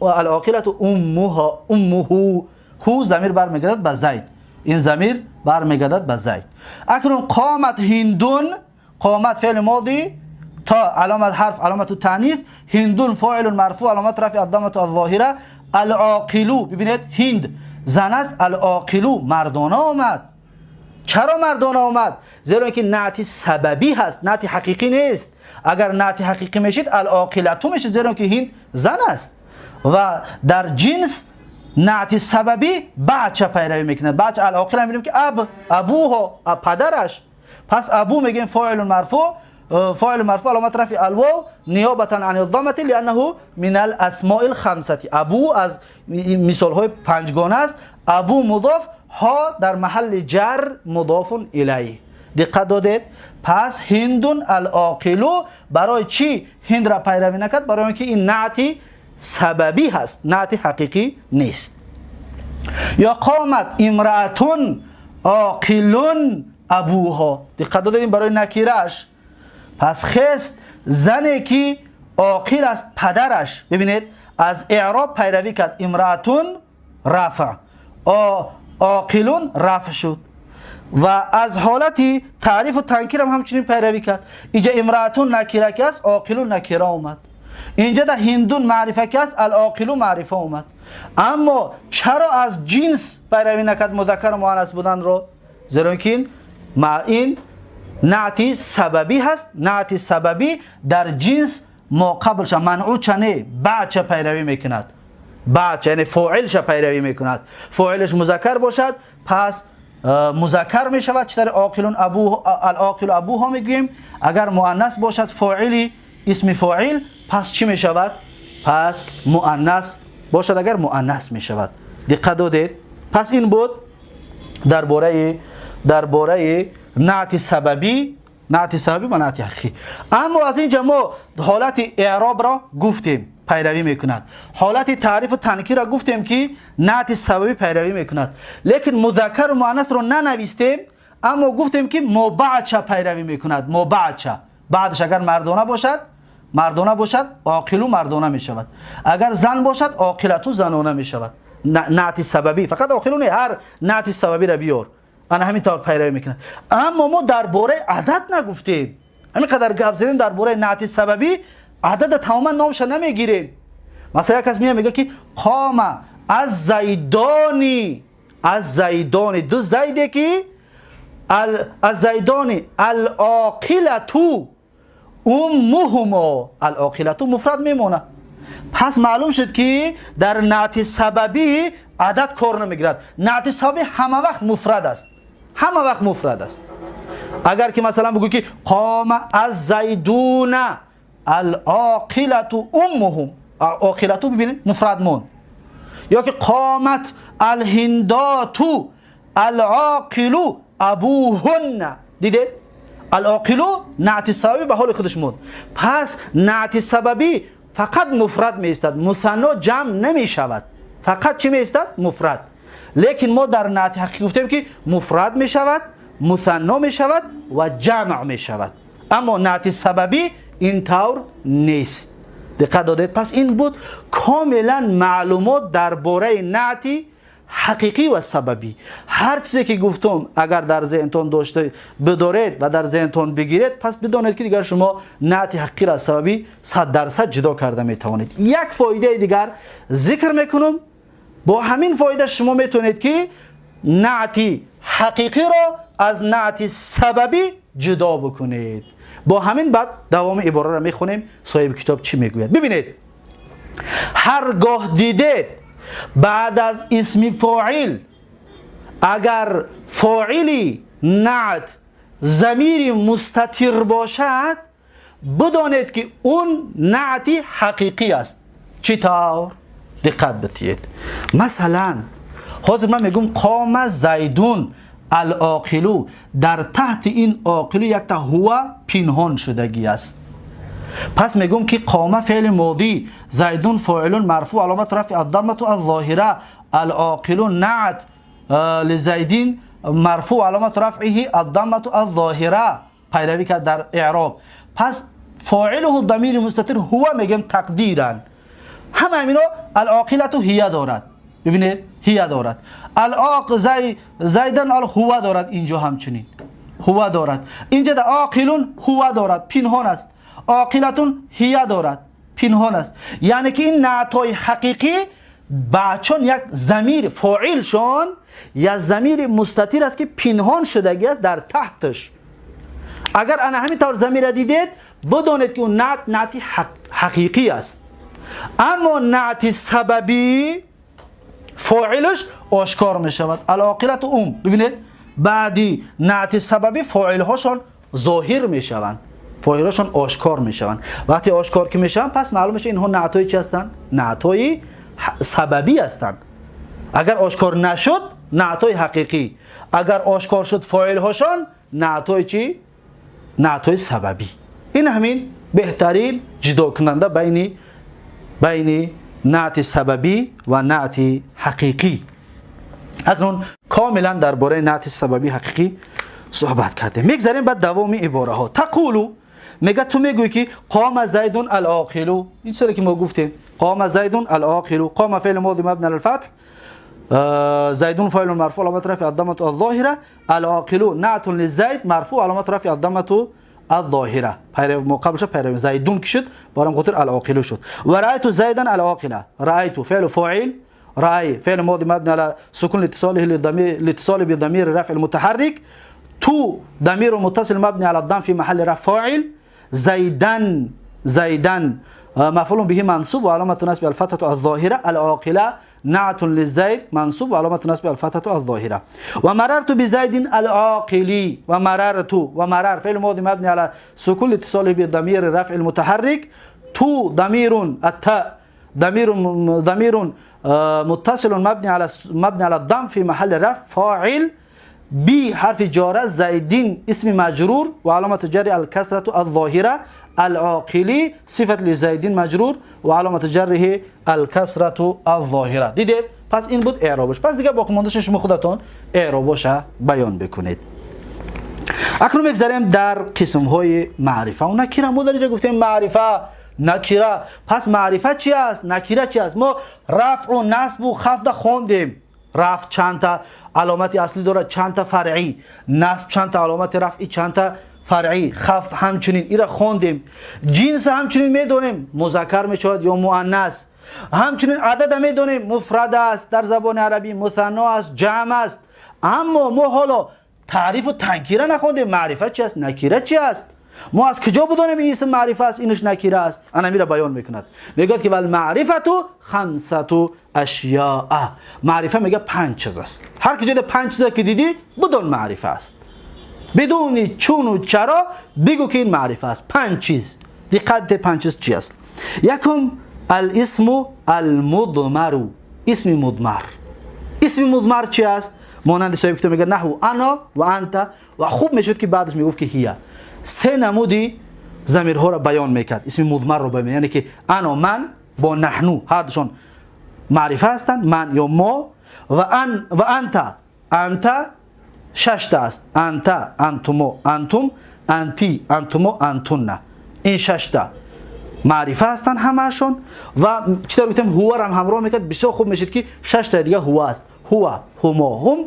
العاقلة امها، امه، هو ضمیر برمیگردد به زید، این ضمیر برمیگردد به زید. اکنون قامت هندون، قامت فعل ماضی تا علامت حرف علامت تانیث، هندون فاعل مرفوع علامت رفع الضمه الظاهره، العاقلو، ببینید هند زن است، العاقلو مردانه آمد. چرا مردانه آمد؟ زیرا اینکه نعت سببی هست، نعت حقیقی نیست. اگر نعت حقیقی میشید العاقلتو میشید، زیرا که هند زن است و در جنس نعت سببی بچه پیروی میکنه. بچه العاقل هم میبینیم که اب، ابوها، پدرش. پس ابو میگیم فاعل مرفوع، فاعل مرفوع علامت رفع الواو نیابتا عن الضمه لانه من الاسماء الخمسه. ابو از مثال های پنجگانه است. ابو مضاف، ها در محل جر مضاف الیه. دقت دادید؟ پس هندون العاقلو برای چی هند را پیروی نکرد؟ برای اینکه این نعت سببی هست، نعت حقیقی نیست. یا قامت امرأة عاقل ابوها، دقت دادید برای نکیرش. پس خست زنی که عاقل است پدرش. ببینید از اعراب پیروی کرد، امرأة رفع، عاقلون رفع شد. و از حالت تعریف و تنکیر هم همچنین پیروی کرد. اینجا امرأتون نکره که است، عاقلون نکره اومد. اینجا در هندون معرفه که است، العاقلو معرفه اومد. اما چرا از جنس پیروی نکرد مذکر و مؤنث بودن رو؟ زیرا که این نعتی سببی هست. نعتی سببی در جنس ما قبلش منعوت نه، بعدش پیروی میکند. بعد یعنی فاعلش پیروی میکند. فاعلش مذکر باشد پس مذکر میشود، چطور عاقلون ابو العاقل ابوها میگوییم. اگر مؤنث باشد فاعلی اسم فاعل پس چی میشود؟ پس مؤنث باشد اگر مؤنث میشود. دقت دادید؟ پس این بود درباره نعت سببی، نعت سببی و نعت حقیقی. اما از اینجا ما حالت اعراب را گفتیم پیروی میکند، حالت تعریف و تنکیر را گفتیم که نعت سببی پیروی میکند، لیکن مذکر و مؤنث را ننویستیم، اما گفتیم که مابعدش پیروی میکند. مابعدش، بعدش اگر مردانه باشد، مردانه باشد عاقلو مردانه میشود، اگر زن باشد عاقلتو زنانه میشود. نعت سببی فقط عاقلو نه، هر نعت سببی را بیار انا همین طور پیروی میکنه. اما ما درباره عدد نگفتیم، همین قدر گپ زدیم درباره نعت سببی، عدد تماما نامش نمیگیریم. مثلا یک کس میاد میگه که قام از زیدانی، از زیدانی، دو زیده که از زیدانی العاقلتو امهما، العاقلتو مفرد میمونه. پس معلوم شد که در نعت سببی عدد کار نمیگیرد. نعت سببی همه وقت مفرد است، همه وقت مفرد است. اگر که مثلا بگو که قام از زیدون العاقلة امهم، عاقلة ببینید مفرد مون. یا که قامت الهندات العاقل ابوهن، دیده العاقل نعت سببی به حال خودش مون. پس نعت سببی فقط مفرد می ایستد، مثنا جمع نمی شود، فقط چی می ایستد؟ مفرد. لیکن ما در نعت حقیقی گفتیم که مفرد می شود، مثنا می شود و جمع می شود. اما نعت سببی این طور نیست. دقت دادید؟ پس این بود کاملا معلومات درباره نعت حقیقی و سببی. هر چیزی که گفتم اگر در ذهنتان داشته بدارید و در ذهنتان بگیرید، پس بدانید که دیگر شما نعت حقیقی را از سببی 100% جدا کرده میتوانید. یک فایده دیگر ذکر میکنم، با همین فایده شما میتونید که نعت حقیقی را از نعت سببی جدا بکنید. با همین بعد دوام عباره را میخونیم صاحب کتاب چی میگوید. ببینید، هرگاه دیدید بعد از اسم فاعل اگر فاعلی نعت ضمیر مستتر باشد، بدانید که اون نعت حقیقی است. چطور؟ دقت بدهید. مثلا حاضر من میگم قام زیدون العاقلو، در تحت این عاقلو یک تا هو پنهان شدگی است. پس میگم که قام فعل ماضی، زیدون فاعل مرفوع علامت رفع الضمه الظاهره، العاقل نعت لزیدین مرفوع علامت رفعه الضمه الظاهره، پیروی کرد در اعراب. پس فاعله ضمیر مستتر هو میگم تقدیرا، همه همینا العاقلة هي دارد. ببینید هي دارد، العاق زیدن هو دارد، اینجا همچنین هو دارد، اینجا در عاقلون هو دارد پنهان است، عاقلتون هي دارد پنهان است. یعنی که این نعت‌های حقیقی چون یک ضمیر فاعلشان یا ضمیر مستتر است که پنهان شدگی است در تحتش. اگر انا همین طور ضمیر دیدید بدانید که اون نعت نعت حقیقی است. اما نعت سببی فاعلش آشکار می شود، العاقلة ام. ببینید بعدی نعت سببی فاعل هاشون ظاهر می شوند، فاعلشون آشکار می شوند. وقتی آشکار که می شوند پس معلوم میشه اینها نعت‌های چی هستند؟ نعت‌های سببی هستند. اگر آشکار نشد نعت‌های حقیقی، اگر آشکار شد فاعل هاشون نعت‌های چی؟ نعت‌های سببی. این همین بهترین جدا کننده بین نعت سببی و نعت حقیقی. اکنون کاملا درباره نعت سببی حقیقی صحبت کردیم. میگذریم بعد دوام عباره ها. تقولو میگه تو میگویی که قام زیدون العاقل، این چیزی که ما گفتیم قام زیدون العاقل، قام فعل ماضی مبنی على الفتح، زيد فاعل مرفوع علامة رفع الضمة الظاهرة، العاقل نعت للزيد مرفوع علامة رفع الضمة الظاهرة. مقابلش پیرو زيدون که شد برام خاطر العاقل شد. و رأيت زيدا العاقلة، رأيت فعل فاعل، رأي فعل ماضي مبني على سكون لاتصاله للضمير لاتصاله بضمير الرفع المتحرك، تو ضمير متصل مبني على الضم في محل رفع فاعل، زيدا زيدا مفعول به منصوب وعلامة نصب الفتحة الظاهرة، العاقلة نعت للزيد منصوب وعلامة نصب الفتحة الظاهرة. ومررت بزيد العاقل، ومررت ومرر فعل ماضي مبني على سكون لاتصاله بضمير الرفع المتحرك، تو ضمير التاء ضمير متصل مبني على الضم في محل رفع فاعل، بي حرف جارة زيدين اسم مجرور وعلامة جر الكسرة الظاهرة، العاقلی صفت لزيدين مجرور وعلامة جره الكسرة الظاهرة. دیدید؟ پس این بود اعرابش. پس دیگه باقی ماندهش شما خودتون اعرابش بیان بکنید. اکنون میگذریم در قسم های معرفه و نکره. ما در اینجا گفتیم معرفه، نکره. پس معرفه چی است؟ نکره چی است؟ ما رفع و نصب و خفض خوندیم. رفع چند تا علامت اصلی داره، چند تا فرعی، نصب چند تا علامت رفعی، چند تا فرعی، خفض همچنین، ایرا خوندیم. جنس همچنین میدونیم مذکر میشود یا مؤنث. همچنین عدد میدونیم مفرد است در زبان عربی، مثنا است، جمع است. اما ما حالا تعریف و تنکیره نخوندیم. معرفه چی است؟ نکیره چی است؟ ما از کجا بدانیم این اسم معرفه است، اینش نکیره است؟ انا میره بیان میکند، میگه که والمعرفه خمسه اشیاء. معرفه میگه 5 چیز است. هر کجا 5 چیز که دیدی بدون معرفه است، بدون چون و چرا بگو که این معرفه است. 5 چیز، دقت، 5 چیز چی است؟ یکم الاسم المضمر، اسم مضمر. اسم مضمر چی است؟ مانند صاحب کتاب میگه نحو انا و انت، و خوب میشد که بعدش میگفت که هي. سه نمودی ضمیرها را بیان میکرد، اسم مضمر رو بیان، یعنی که انا من با نحنو هر دوشان معرفه هستند، من یا ما، و ان و انت. انت 6 تا است، انت، انتمو، انتم، انتی، انتمو، انتن، این 6 تا معرفه هستند همه‌شون. و چطور گفتیم هو را هم همراه میکرد، بسیار خوب میشد که 6 تا دیگه هو است، هو، هما، هم،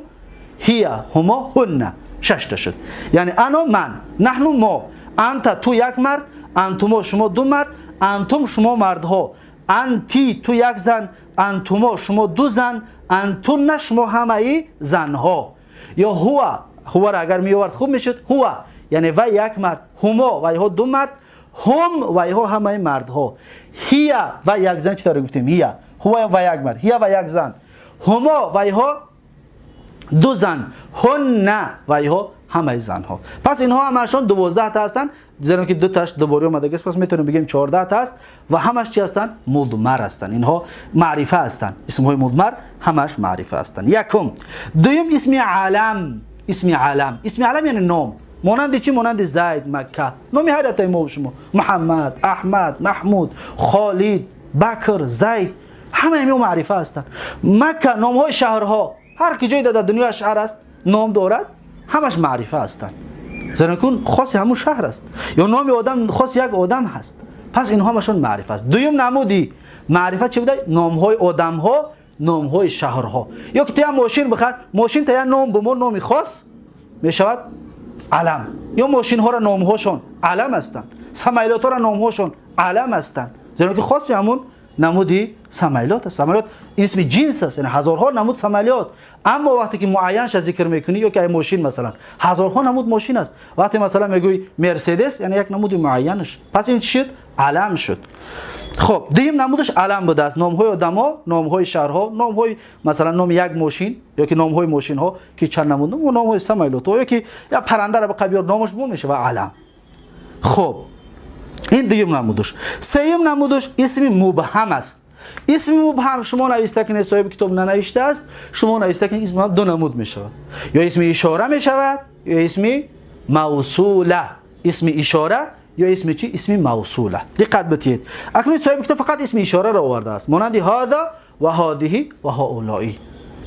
هي، هما، هن، 6 تا شد. یعنی انا من، نحنو ما، انت تو یک مرد، انتما شما 2 مرد، انتم شما مردها، انتی تو یک زن، انتما شما 2 زن، انتن شما همه زنها. یا هو، هو را اگر می آورد خوب میشد، هو یعنی و یک مرد، هما و ها 2 مرد، هم و ها همه مردها، هی و یک زن. چطور گفتیم هی؟ هو و یک مرد، هی و یک زن، هما و ها 2 زن، هن و ها همه زنها. پس اینها همشون 12 تا هستند، زیرا که 2 تاش دوباره اومده است، پس میتونیم بگیم 14 تا است و همش چی هستند؟ مضمر هستند. اینها معرفه هستند، اسم های مضمر همش معرفه هستند. یکم. دوم اسم علم. اسم علم، اسم علم یعنی نام. مانند چی؟ مانند زید، مکه، نامی هر تای ما و شما، محمد، احمد، محمود، خالد، بکر، زید، همه اینا معرفه هستند. مکه نام های شهرها، هر کی جای در دنیا شهر است نام دارد، همش معرفه هستند. زیرا خاص همون شهر است یا نام آدم خاص یک آدم هست. پس اینها همشون معرفه است. دوم نمودی معرفه چی بوده؟ نام های آدم ها، نام های شهرها. یا که تو ماشین بخر، ماشین تا یک نام به ما نامی خاص میشود علم. یا ماشین ها را نام هاشون علم هستند، سمیلات ها را نام هاشون علم هستند، زیرا که خاصی همون نمودی سمیلات است. سمیلات اسم جنس است، یعنی هزارها نمود سمیلات. اما وقتی که معینش ذکر میکنی، یا که ماشین مثلا هزارها نمود ماشین است، وقتی مثلا میگوی مرسدس یعنی یک نمود معینش، پس این شد علم شد. خب دیم نمودش علم بوده است، نام های آدم‌ها، نام های شهرها، نام های مثلا نام یک ماشین یا که نام های ماشین ها که چند نمود، و نام های سمیلات، یا که یا پرنده را به قبیار نامش بو میشه و علم. خب این دیگه نمودش. سیم نمودش اسم مبهم است. اسم مبهم شما نوشته کنید، صاحب کتاب ننوشته است، شما نوشته کنید اسم مبهم 2 نمود میشود، یا اسم اشاره میشود یا اسم موصوله. اسم اشاره یا اسم چی؟ اسم موصوله. دقت بدهید. اکنون صاحب کتاب فقط اسم اشاره را آورده است، مانند هذا و هذه و هؤلاء.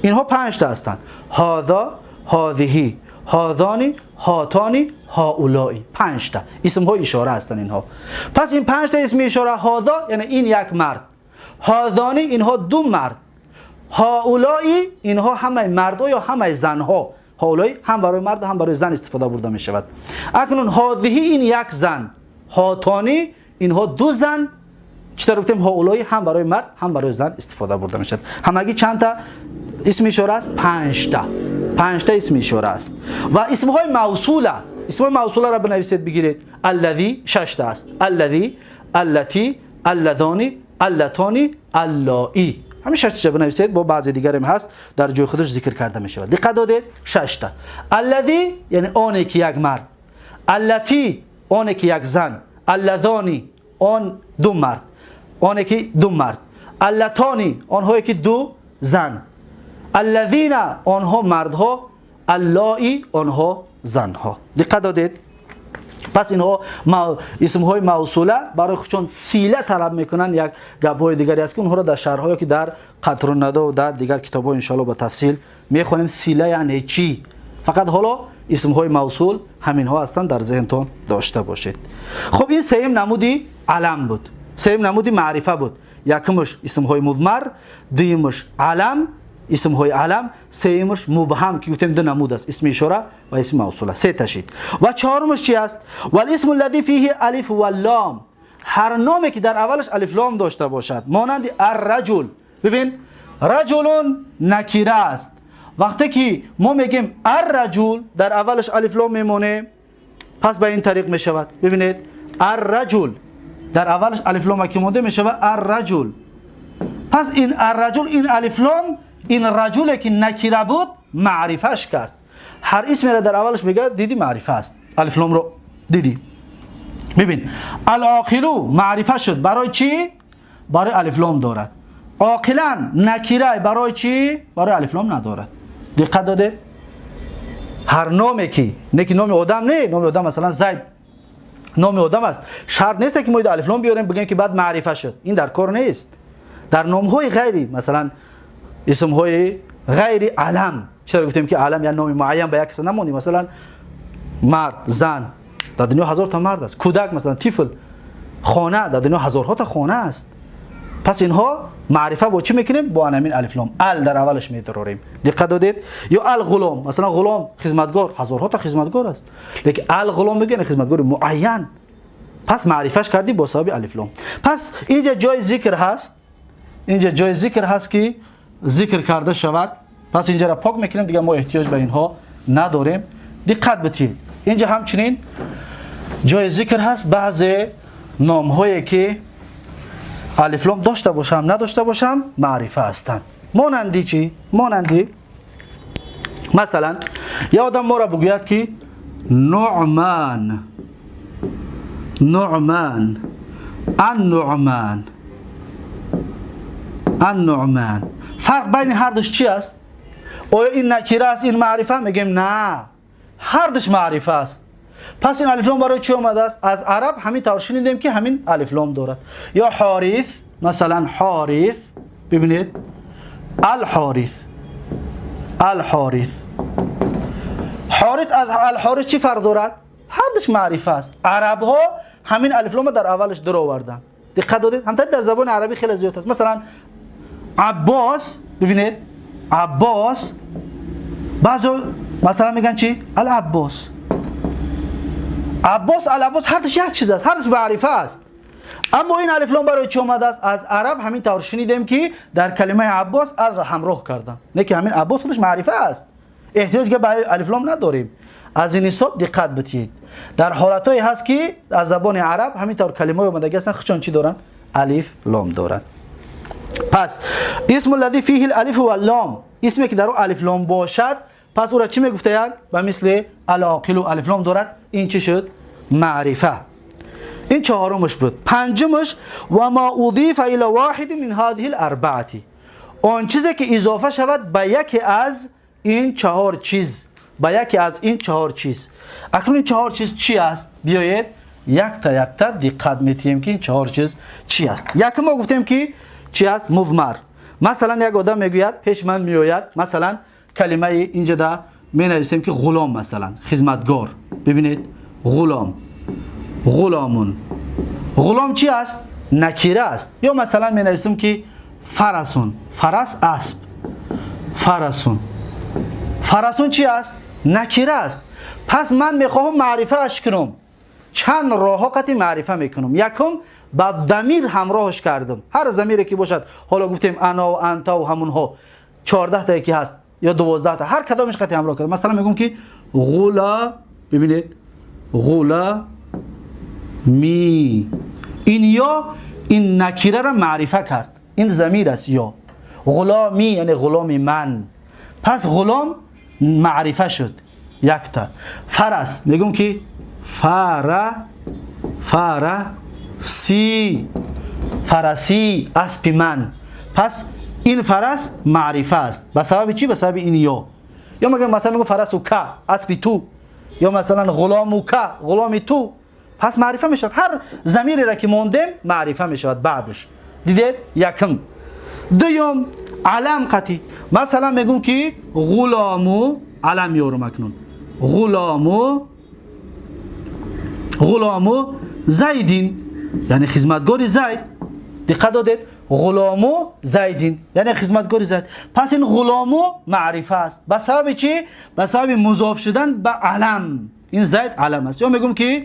اینها 5 تا هستند، هذا، هذه، هذان، هاتان، هؤلاء، 5 تا اسم های اشاره هستند اینها. پس این 5 تا اسم اشاره، هذا یعنی این یک مرد، هذان اینها 2 مرد، هؤلاء اینها همه مردها یا همه زنها. هؤلاء هم برای مرد هم برای زن استفاده برده می شود. اکنون هذه این یک زن، هاتانی اینها دو زن. چطور گفتیم هؤلاء هم برای مرد هم برای زن استفاده برده می شود. همگی چند تا اسم اشاره است؟ 5 تا. 5 تا اسم اشاره است. و اسم های موصوله، اسم های موصوله را بنویسید بگیرید. الذی 6 تا است. الذی، التی، اللذانی، اللتانی، اللائی. همین 6 تا بنویسید، با بعضی دیگر هم هست در جای خودش ذکر کرده می شود. دقت دادید؟ 6 تا. الذی یعنی آنی که یک مرد، التی آنی که یک زن، اللذانی آن دو مرد، آنی که دو مرد، اللتانی آنهایی که دو زن، الذین آنها مردها، اللائی آنها زنها. دقت دادید؟ پس اینها اسم های موصوله برای خودشون صله طلب میکنن. یک گپ های دیگری است که اونها را در شرح که در قطر الندى و در دیگر کتاب ها ان شاء الله با تفصیل میخوانیم. صله یعنی چی؟ فقط حالا اسم های موصول همین ها هستند، در ذهنتون داشته باشید. خب این سیم نمودی علم بود، سیم نمودی معرفه بود. یکمش اسم های مضمر، دویمش علم، اسم های علم، سیمش مبهم که گفتیم دو نمود است، اسم اشاره و اسم موصوله، سه تا شد. و چهارمش چی است؟ والاسم الذي فيه الف و لام. هر نامی که در اولش الف لام داشته باشد، مانند الرجل. ببین رجل نکره است. وقتی که ما میگیم الرجل در اولش الف لام میمونه، پس به این طریق میشود. ببینید الرجل در اولش الف لام که مونده میشود الرجل. پس این الرجل، این الف لام، این رجل که نکره بود معرفش کرد. هر اسمی را در اولش میگه دیدی معرفه است، الف لام رو دیدی. ببین العاقل معرفه شد، برای چی؟ برای الف لام دارد. عاقلا نکره برای چی؟ برای الف لام ندارد. دقت داده؟ هر نامی که نه که نام آدم نه، نام آدم مثلا زید نام آدم است، شرط نیست که ما الف لام بیاریم بگیم که بعد معرفه شد، این در کار نیست. در نام‌های غیری مثلا اسم های غیر علم، چرا گفتیم که علم یعنی نام معین به یک کس نمونی، مثلا مرد، زن، در دنیا هزار تا مرد است، کودک مثلا طفل، خانه، در دنیا هزارها تا خانه است. پس اینها معرفه با چی میکنیم؟ با همین الف لام، ال در اولش میداریم. دقت دادید؟ یا الغلام، مثلا غلام خدمتگار، هزارها تا خدمتگار است، لیکن الغلام میگن خدمتگار معین، پس معرفهش کردی با سبب الف لام. پس اینجا جای ذکر هست، اینجا جای ذکر هست که ذکر کرده شود. پس اینجا را پاک میکنیم دیگه، ما احتیاج به اینها نداریم. دقت بدید، اینجا همچنین جای ذکر هست بعض نام هایی که الف لام داشته باشم نداشته باشم معرفه هستند. مانندی چی؟ مانندی مثلا یه آدم ما را بگوید که نعمان، نعمان، النعمان، النعمان. فرق بین هر دوش چی است؟ آیا این نکره است این معرفه؟ میگیم نه، هر دوش معرفه است. پس این الف لام برای چی آمده است؟ از عرب همین طور شنیدیم که همین الف لام دارد. یا حارث، مثلا حارث، ببینید الحارث، الحارث، حارث از الحارث چی فرق دارد؟ هر دوش معرفه است. عرب ها همین الف لام در اولش در آوردن. دقت دادید؟ همطور در زبان عربی خیلی زیاد است. مثلا عباس، ببینید عباس، بعضی مثلا میگن چی؟ العباس، عباس، العباس، هر دوش یک چیز است، هر دوش معرفه است. اما این الف لام برای چی آمده است؟ از عرب همین طور شنیدیم که در کلمه عباس ال را همراه کردن، نه که همین عباس خودش معرفه است، احتیاج به الف لام نداریم. از این حساب دقت بدید، در حالتهایی هست که از زبان عرب همین طور کلمه آمدگی هستن، خودشون چی دارن؟ الف لام دارن. پس اسم الذی فیه الالف واللام، اسمی که در او الف لام باشد، پس او را چی میگفتند؟ به مثل العاقل و الف لام دارد، این چی شد؟ معرفه. این چهارمش بود. پنجمش و ما اضیف الى واحد من هذه الاربعه، آن چیزی که اضافه شود به یکی از این چهار چیز، به یکی از این چهار چیز. اکنون این چهار چیز چی است؟ بیایید یک تا یک تا دقت میتیم که این چهار چیز چی است. یک ما گفتیم که چی است؟ مضمر. مثلا یک آدم میگوید پیش من میآید، مثلا کلمه اینجا دا می نویسیم که غلام، مثلا خدمتگار. ببینید غلام، غلامون، غلام چی است؟ نکره است. یا مثلا می نویسیم که فرسون، فرس اسب. فرسون. فرسون چی است؟ نکره است. پس من میخواهم معرفه اش کنم. چند راه قطعی معرفه میکنم. یکم با ضمیر همراهش کردم. هر ضمیری که باشد، حالا گفتیم انا و انتا و همونها 14 تا یکی هست یا 12 تا، هر کدامش قطعی همراه کردم. مثلا میگم که غلا، ببینید غلا می، این یا این نکره را معرفه کرد، این ضمیر است. یا غلامی یعنی غلام من، پس غلام معرفه شد یک تا. فرس میگم که فرسی، فرسی اسب من، پس این فرس معرفه است. به سبب چی؟ به سبب این یا. یا میگم مثلا میگم فرس و که اسب تو، یا مثلا غلام و که غلام تو، پس معرفه میشد. هر ضمیری را که موندیم معرفه میشد بعدش. دیدید؟ یکم. دوم علم قطعی. مثلا میگم که غلامو، علم یارم اکنون، غلامو زیدین یعنی خدمتگار زید. دقت دادید؟ غلامو زیدین یعنی خدمتگار زید. پس این غلامو معرفه است. به سبب چی؟ به سبب مضاف شدن به علم. این زید علم است. یا میگم که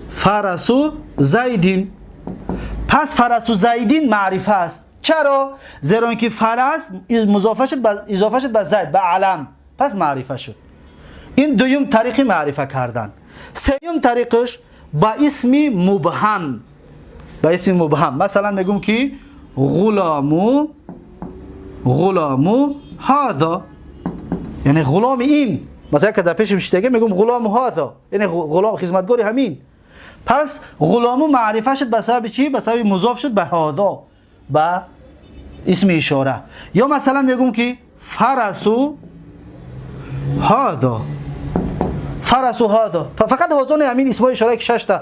فرسو زیدین، پس فرسو زیدین معرفه است. چرا؟ زیرا اینکه فرس اضافه شد به زید، به علم، پس معرفه شد. این دوم طریق معرفه کردن. سوم طریقش با اسم مبهم. با اسم مبهم مثلا میگم که غلامو هذا یعنی غلام این. مثلا که در پیش میشتگه میگم غلام هذا یعنی غلام خدمتگار همین. پس غلامو معرفه شد به سبب چی؟ به سبب مضاف شد به هذا، به اسم اشاره. یا مثلا میگم که فرسو هذا، فرسو هذا. فقط هذا نه، همین اسم اشاره که 6 تا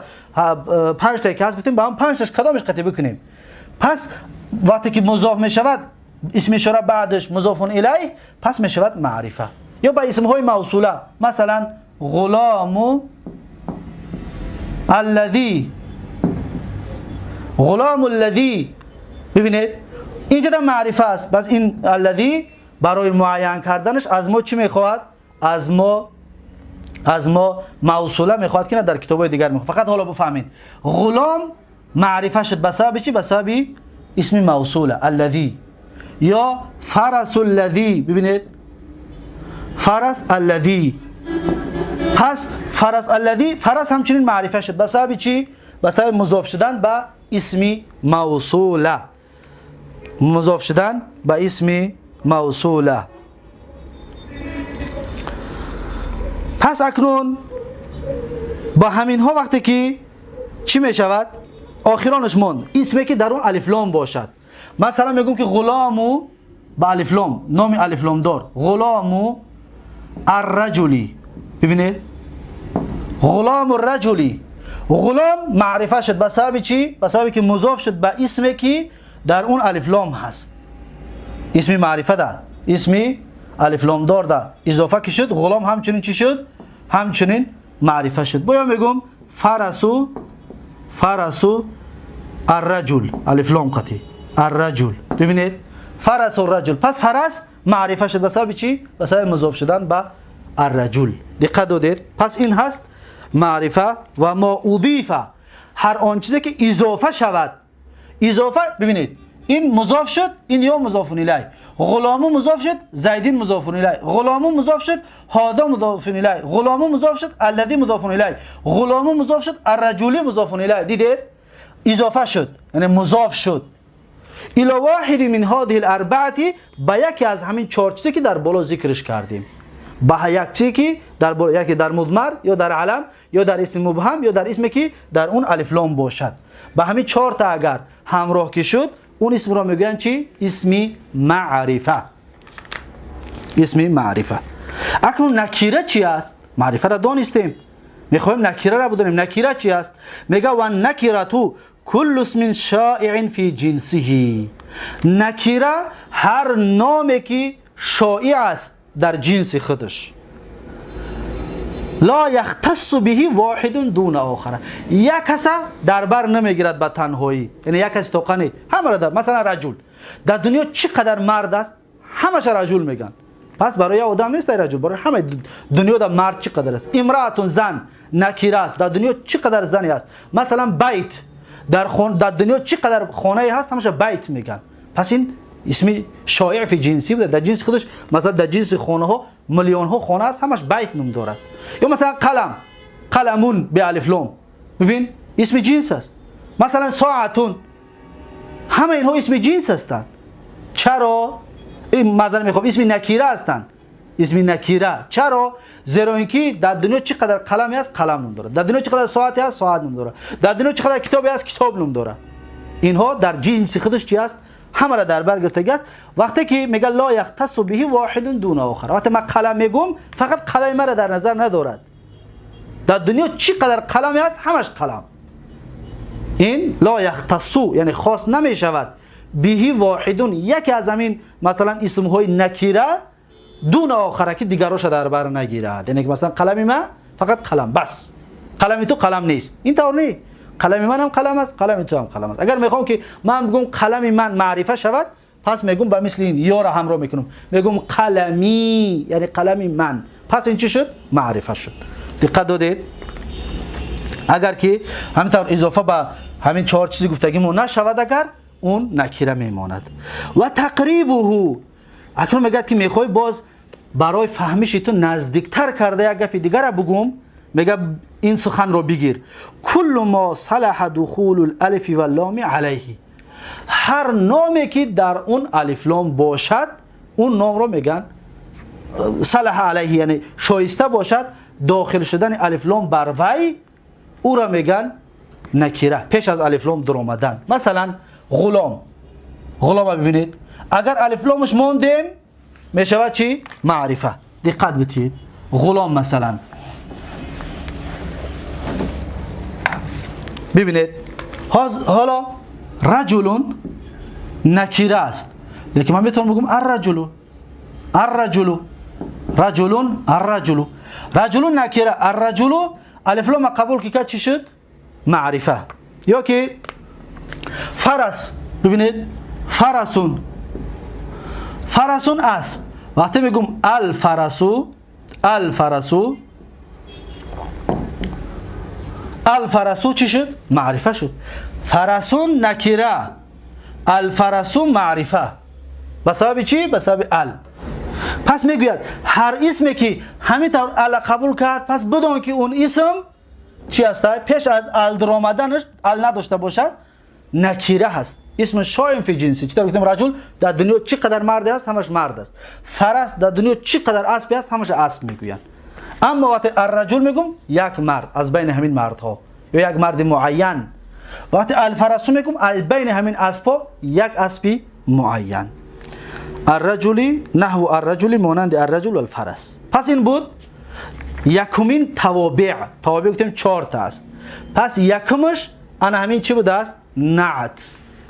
5 تا که هست گفتیم با هم 5 تاش کدامش قطعی بکنیم. پس وقتی که مضاف میشود اسم اشاره بعدش مضاف الیه، پس میشود معرفه. یا با اسم های موصوله، مثلا غلام الذی، غلام الذی. ببینید اینجا در معرفه است. بس این الذی برای معین کردنش از ما چی میخواد؟ از ما موصوله میخواد که نه در کتاب‌های دیگر میخواد. فقط حالا بفهمید غلام معرفه شد به سبب چی؟ به سبب اسم موصوله الذی. یا فرس الذی، ببینید فرس الذی. پس فرس الذی، فرس همچنین معرفه شد به سبب چی؟ به سبب مضاف شدن به اسم موصوله. مضاف شدن به اسم موصوله. پس اکنون با همین ها وقتی که چی می شود؟ آخرانش ماند اسمی که در اون الف لام باشد. مثلا میگم که غلامو با الف لام، نام الف لام دار، غلامو الرجلی. ببینید غلام الرجلی، غلام معرفه شد به سبب چی؟ به سبب که مضاف شد به اسمی که در اون الف لام هست. اسم معرفه ده، اسمی الف لام دار ده، اضافه که شد غلام همچنین چی شد؟ همچنین معرفه شد. باید میگم فرسو الرجل، الف لام قطعی الرجل. ببینید فرس الرجل، پس فرس معرفه شد به سبب چی؟ به سبب مضاف شدن به الرجل. دقت دادید؟ پس این هست معرفه. و ما اضیفه، هر آن چیزی که اضافه شود. اضافه ببینید این مضاف شد، این یا مضاف الیه. غلامو مضاف شد، زیدین مضاف الیه. غلامو مضاف شد، هذا مضاف الیه. غلامو مضاف شد، الذی مضاف الیه. غلامو مضاف شد، الرجلی مضاف الیه. دیدید؟ اضافه شد یعنی مضاف شد. الی واحد من هذه الاربعه، با یکی از همین چهار چیزی که در بالا ذکرش کردیم. با یک چیزی که در بالا، یکی در مضمر یا در علم یا در اسم مبهم یا در اسمی که در اون الف لام باشد. با همین چهار تا اگر همراه که شد، اون اسم را میگن چی؟ اسمی معرفه. اسمی معرفه. اکنون نکیره چی است؟ معرفه را دانستیم، میخوایم نکیره را بدونیم. نکیره چی است؟ میگه و نکیره تو کل اسم شائع فی جنسه. نکیره هر نامی که شایع است در جنس خودش، لا یختص به واحد دون آخر، یک کس در بر نمیگیرد به تنهایی، یعنی یک کس توقنی همه را در. مثلا رجل، дар дунё чӣ қадар мард аст, ҳамаша раҷул меган. Пас барои одам нест раҷул, барои ҳамаи дунё дар мард чӣ қадар аст. Имраатун зан накира аст, дар дунё чӣ қадар зане аст. Масалан байт, дар дунё чӣ қадар хонае ҳаст, ҳамаша байт меган. Пас ин исми шоеъ фи ҷинсӣ буда, дар ҷинси худаш, масалан дар ҷинси хонаҳо миллионҳо хона аст, ҳамаш байт ном дорад. Ё масалан қалам, қаламун бе алиф лом, бибин исми ҷинс аст. Масалан соатун, ҳама инҳо исми ҷинс ҳастанд. Чаро? Ин маъзарат мехоҳам, исми накира ҳастанд. Исми накира. Чаро? Зеро инки дар дунё чӣ қадар қаламе аст, қалам ном дорад. Дар дунё чӣ қадар соате аст, соат ном дорад. Дар дунё чӣ қадар китобе аст, китоб ном дорад. Инҳо дар ҷинси худаш чӣ аст? Ҳамаро дар бар гирифтагӣ аст. Вақте ки мега ла яхтасу биҳи воҳидун дуна охар, вақте ман қалам мегӯм, фақат қалами маро дар назар надорад. Дар дунё чӣ қадар қаламе аст, ҳамаш қалам. Ин ла яхтасу яъне хос намешавад биҳи воҳидун, яке аз ҳамин масалан исмҳои накира дуна охара, ки дигароша дар бар нагирад. Яъне масалан қалами ман фақат қалам, бас. Қалами ту қалам нест. Ин тавр не. Қалами манам қалам аст, қалами ту ҳам қалам аст. Агар мехоҳам ки ман бигӯм қалами ман маърифа шавад, пас мегӯм ба мисли ин ёра ҳамроҳ мекунам, мегӯм қалами, яъне қалами ман. Пас ин чӣ шуд? Маърифа шуд. Диққат додед? Агар ки ҳамин тавр изофа ба ҳамин чор чизи гуфтагимо нашавад, агар он накира мемонад. Ва тақрибуҳу, акнун мегӯяд ки мехоҳӣ боз барои фаҳмиши ту наздиктар карда як гапи дигара бугӯм, мега ин суханро бигир: куллу мо салаҳа духулу лалифи валломи алайҳи, ҳар номе ки дар он алифлом бошад, он номро меган салаҳа алайҳи, яъне шоиста бошад дохил шудани алифлом бар вай, ӯро меган накира, пеш аз алифлом дуромадан. Масалан ғулом, ғулома бибинед, агар алифломаш мондем мешавад чӣ? Маърифа. Диққат битиҳед, ғулом масалан бибинед, ҳоло раҷулун накира аст, лекин ман метавонам бигӯм арраҷулу, арраҷулу, раҷулун, арраҷулу, раҷулун накира, арраҷулу алифлома қабул ки кард, чӣ шуд? Маърифа. Ё ки фарас, бибинед, фарасун, фарасун асп. Вақте мегӯм алфарасу, алфарасу, алфарасу чӣ шуд? Маърифа шуд. Фарасун накира, алфарасу маърифа. Ба сабаби чӣ? Ба сабаби ал. Пас мегӯяд ҳар исме ки ҳамин тавр ал қабул кард, пас бидон ки он исм чӣ аст? Пеш аз ал дуромаданаш ал надошта бошад, накира ҳаст. Исми шоим фи ҷинси. Чӣ тавр гуфтем раҷул дар дунё чӣ қадар марде ҳаст, ҳамаш мард аст. Фарас дар дунё чӣ қадар аспе ҳаст, ҳамаша асп мегӯянд. Аммо вақте арраҷул мегӯм, як мард аз байни ҳамин мардҳо ё як марди муайян. Вақте алфарасу мегӯм, аз байни ҳамин аспҳо як аспи муайян. Арраҷули наҳву арраҷули монанди арраҷул валфарас. Пас ин буд якумин тавобеъ. Тавобеъ гуфтем чорта аст. Пас якумаш ана ҳамин чӣ будааст? Наат,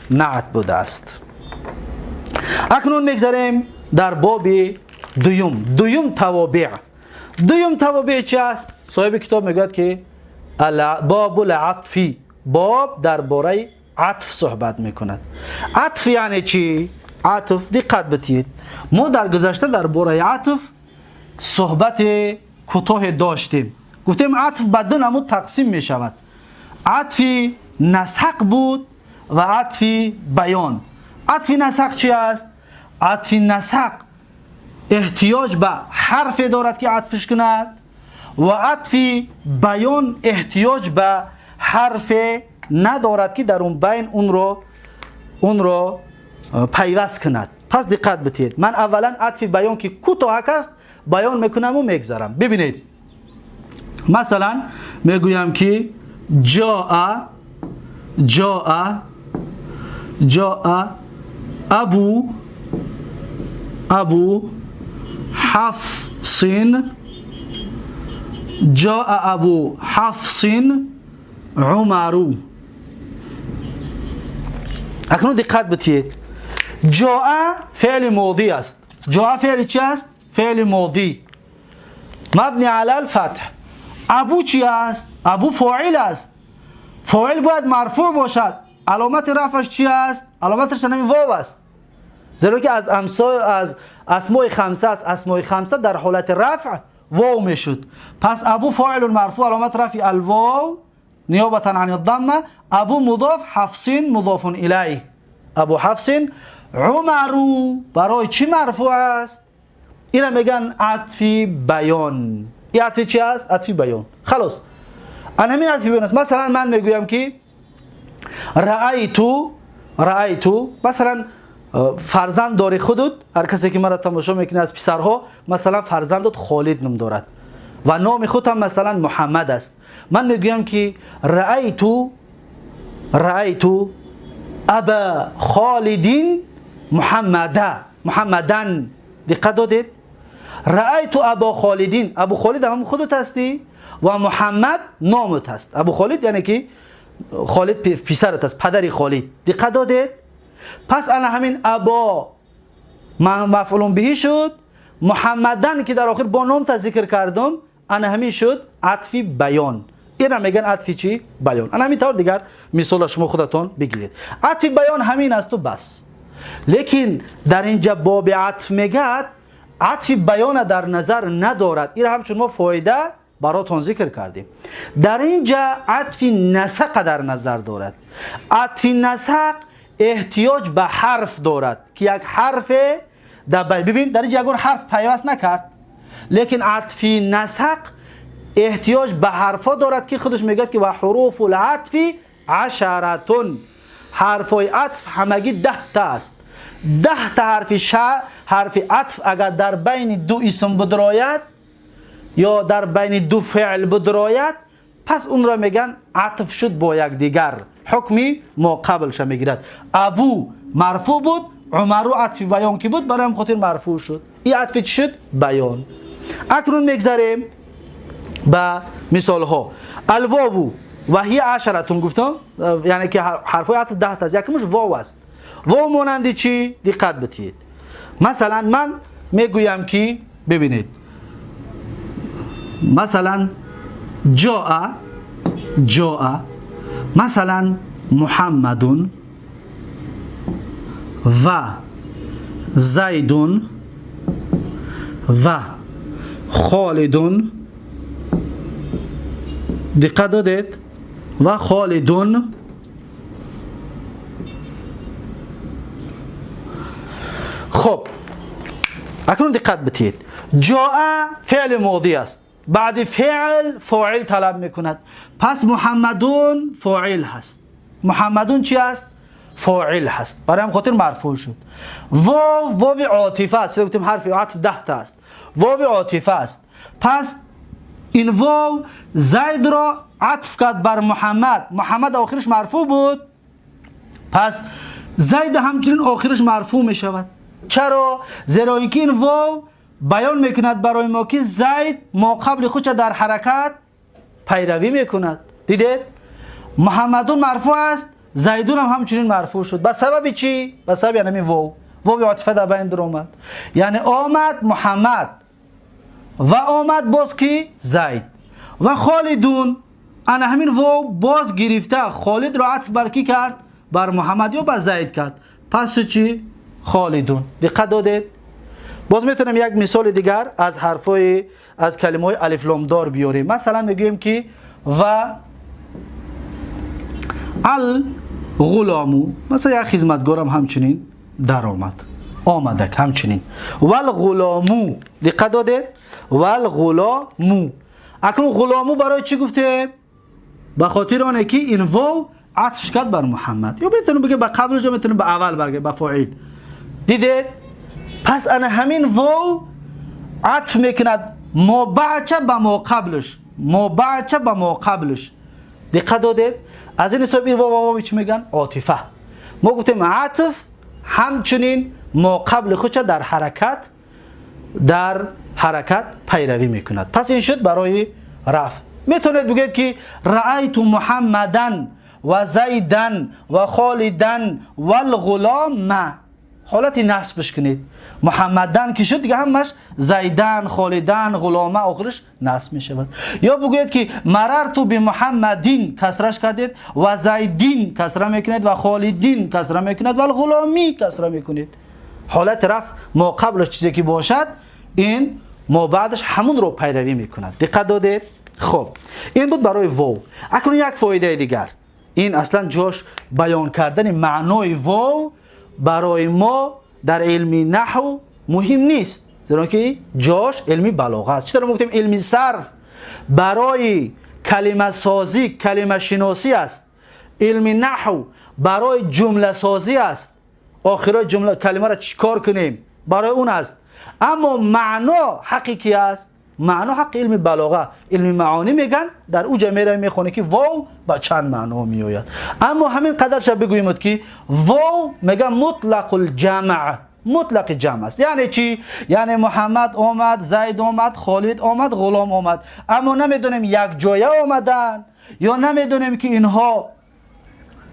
наат будааст. Акнун мегзарем дар боби дуюм, дуюм тавобеъ. Дуюм тавобеъ чи аст? Соҳиби китоб мегӯяд ки бобу латфи, боб дар бораи атф суҳбат мекунад. Атф яъне чӣ? Атф, диққат битиҳед, мо дар гузашта дар бораи атф суҳбати кӯтоҳе доштем. Гуфтем атф ба ду намуд тақсим мешавад: атфи насақ буд ва атфи баён. Атфи насақ чи аст? Атфи насақ эҳтиёҷ ба ҳарфе дорад ки атфиш кунад, ва атфи баён эҳтиёҷ ба ҳарфе надорад ки дар он байн онро пайваст кунад. Пас диққат битиҳед, ман аввалан атфи баён ки кӯтоҳак аст баён мекунаму мегзарам. Бибинед, масалан мегӯям ки ҷоа, ҷоа, ҷоа абу, абу ҳафсин, ҷоа абу ҳафсин умару. Акнун диққат битиҳед, ҷоа феъли модӣ аст. Ҷоа феъли чи аст? Феъли модӣ мабни ала алфатҳ. Абу чи аст? Абу фоил аст. Фоил бояд марфӯъ бошад. Аломати рафъаш чи аст? Аломаташ ҳамин вов аст. زیرا که از از اسماء خمسه است. اسماء خمسه در حالت رفع واو میشد. پس ابو فاعل مرفوع علامت رفع الواو نیابتا عن الضمه، ابو مضاف حفص مضاف الیه، ابو حفص. عمرو برای چی مرفوع است؟ اینا میگن عطفی بیان. این عطفی چی است؟ عطفی بیان. خلاص انا همین عطفی بیان است. مثلا من میگویم که رأیتو مثلا فرزند داری خودت، هر کسی که مرا تماشا میکنه از پسرها، مثلا فرزندت خالد نام دارد و نام خود هم مثلا محمد است. من میگویم که رأیتو ابا خالدین محمدن. دقت دادید؟ رأیتو ابا خالدین، ابو خالد هم خودت هستی و محمد نامت هست. ابو خالد یعنی که خالد پسرت است، پدر خالد. دقت دادید؟ پس انا همین ابا مفعول به شد، محمدن که در آخر با نام تا ذکر کردم، انا همین شد عطفی بیان. اینا میگن عطفی چی؟ بیان. انا همین طور دیگر مثال شما خودتون بگیرید. عطفی بیان همین است و بس. لیکن در اینجا باب عطف میگد عطف بیان در نظر ندارد. این همچون ما فایده براتون ذکر کردیم. در اینجا عطف نسق در نظر دارد. عطف نسق احتیاج به حرف دارد که یک حرف در ببین در اینجا یگان حرف پیوست نکرد، لیکن عطف نسق احتیاج به حرفا دارد که خودش میگه که و حروف العطف عشرتون، حرفای عطف همگی 10 تا است. 10 تا حرف عطف اگر در بین دو اسم بدراید یا در بین دو فعل بدراید، پس اون را میگن عطف شد با یکدیگر، حکمی ما قبلش میگیرد. ابو مرفوع بود، عمرو عطف بیان کی بود، برای هم خاطر مرفوع شد. این عطف چی شد؟ بیان. اکنون میگذریم به مثال ها. الواو و هی عشرتون گفتم، یعنی که حرفای عطف 10 تا است. یکمش واو است. واو مانند چی؟ دقت بدید. مثلا من میگویم که ببینید، مثلا جاء مثلا محمد و زید و خالد. دقت دادید؟ و خالدون. خب اکنون دقت بدید. جاء فعل ماضی است، بعد فعل فاعل طلب میکند. پس محمدون فاعل هست. محمدون چی است؟ فاعل هست، برای هم خاطر مرفوع شد. واو واو عاطفه است. گفتیم حرف عطف 10 تا است. واو عاطفه است. پس این واو زید را عطف کرد بر محمد. محمد آخرش مرفوع بود، پس زید همچنین آخرش مرفوع می شود. چرا؟ زیرا اینکه این واو بیان میکند برای ما که زید ما قبل خودش در حرکت پیروی میکند. دیدید؟ محمدون مرفوع است، زیدون هم همچنین مرفوع شد. به سبب چی؟ به سبب یعنی واو. واو عاطفه در بین در آمد، یعنی آمد محمد و آمد باز کی؟ زید و خالدون. انا همین واو باز گرفته خالد را عطف بر کی کرد؟ بر محمد یا بر زید کرد. پس چی؟ خالدون. دقت دادید؟ باز میتونم یک مثال دیگر از حرفای از کلمه های الف لام دار بیاریم. مثلا میگوییم که و الغلامو، مثلا یک خدمتگارم همچنین در آمد، آمدک همچنین. والغلامو، دقت داده؟ والغلامو. اکنون غلامو برای چی گفته؟ به خاطر آنه که این واو عطف کرد بر محمد، یا میتونیم بگه به قبلش، یا میتونیم به اول برگه به فاعل. دیده؟ پس انا همین واو عطف میکند ما بعد به ما قبلش، ما بعد به ما قبلش. دقت داده؟ از این حساب این واو واو چی میگن؟ عاطفه. ما گفتیم عطف همچنین ما قبل خودش در حرکت پیروی میکند. پس این شد برای رفع. میتونید بگید که رأیت محمدن و زیدن و خالدن والغلام، حالت نصبش کنید. محمدن که شد دیگه همش زیدن، خالدن، غلامه آخرش نصب میشود. یا بگویید که مررت به محمدین کسرش کردید و زیدین کسره میکنید و خالدین کسره میکنید و الغلامی کسره میکنید. ҳолати рафъ мо қаблаш чизе ки бошад, ин мо баъдаш ҳамунро пайравӣ мекунад. Диққат додед? Хуб, ин буд барои вов. Акнун як фоидаи дигар. Ин аслан ҷош баён кардани маънои вов барои мо дар илми наҳв муҳим нест, зеро ки ҷош илми балоға аст. Чӣ тавр гуфтем, илми сарф барои калимасозӣ, калимашиносӣ аст, илми наҳв барои ҷумласозӣ аст, охирои ҷумла калимаро чӣ кор кунем, барои он аст. Аммо маъно ҳаққи ки аст? Маъно ҳаққи илми балоға, илми маонӣ меган. Дар уҷа меравем, мехонем, ки вов ба чанд маъно меояд. Аммо ҳамин қадарша бигӯем, ки вов меган мутлақул ҷамъ, мутлақи ҷамъ аст. Яъне чӣ? Яъне Муҳаммад омад, Зайд омад, Холид омад, ғулом омад, аммо намедонем, якҷоя омаданд ё намедонем, ки инҳо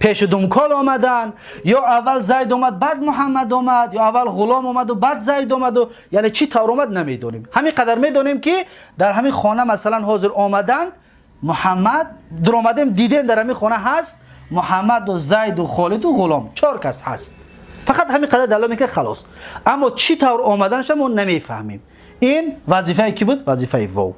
пешу думкол омаданд, ё аввал Зайд омад, баъд Муҳаммад омад, ё аввал ғулом омаду баъд Зайд омаду, яъне чӣ тавр омад, намедонем. Ҳамин қадар медонем, ки дар ҳамин хона, масалан, ҳозир омаданд Муҳаммад, дуромадем, дидем, дар ҳамин хона ҳаст Муҳаммаду Зайду Холиду ғулом, чор кас ҳаст. Фақат ҳамин қадар далол мекард, халос. Аммо чӣ тавр омаданша мо намефаҳмем. Ин вазифаи кӣ буд? Вазифаи вов.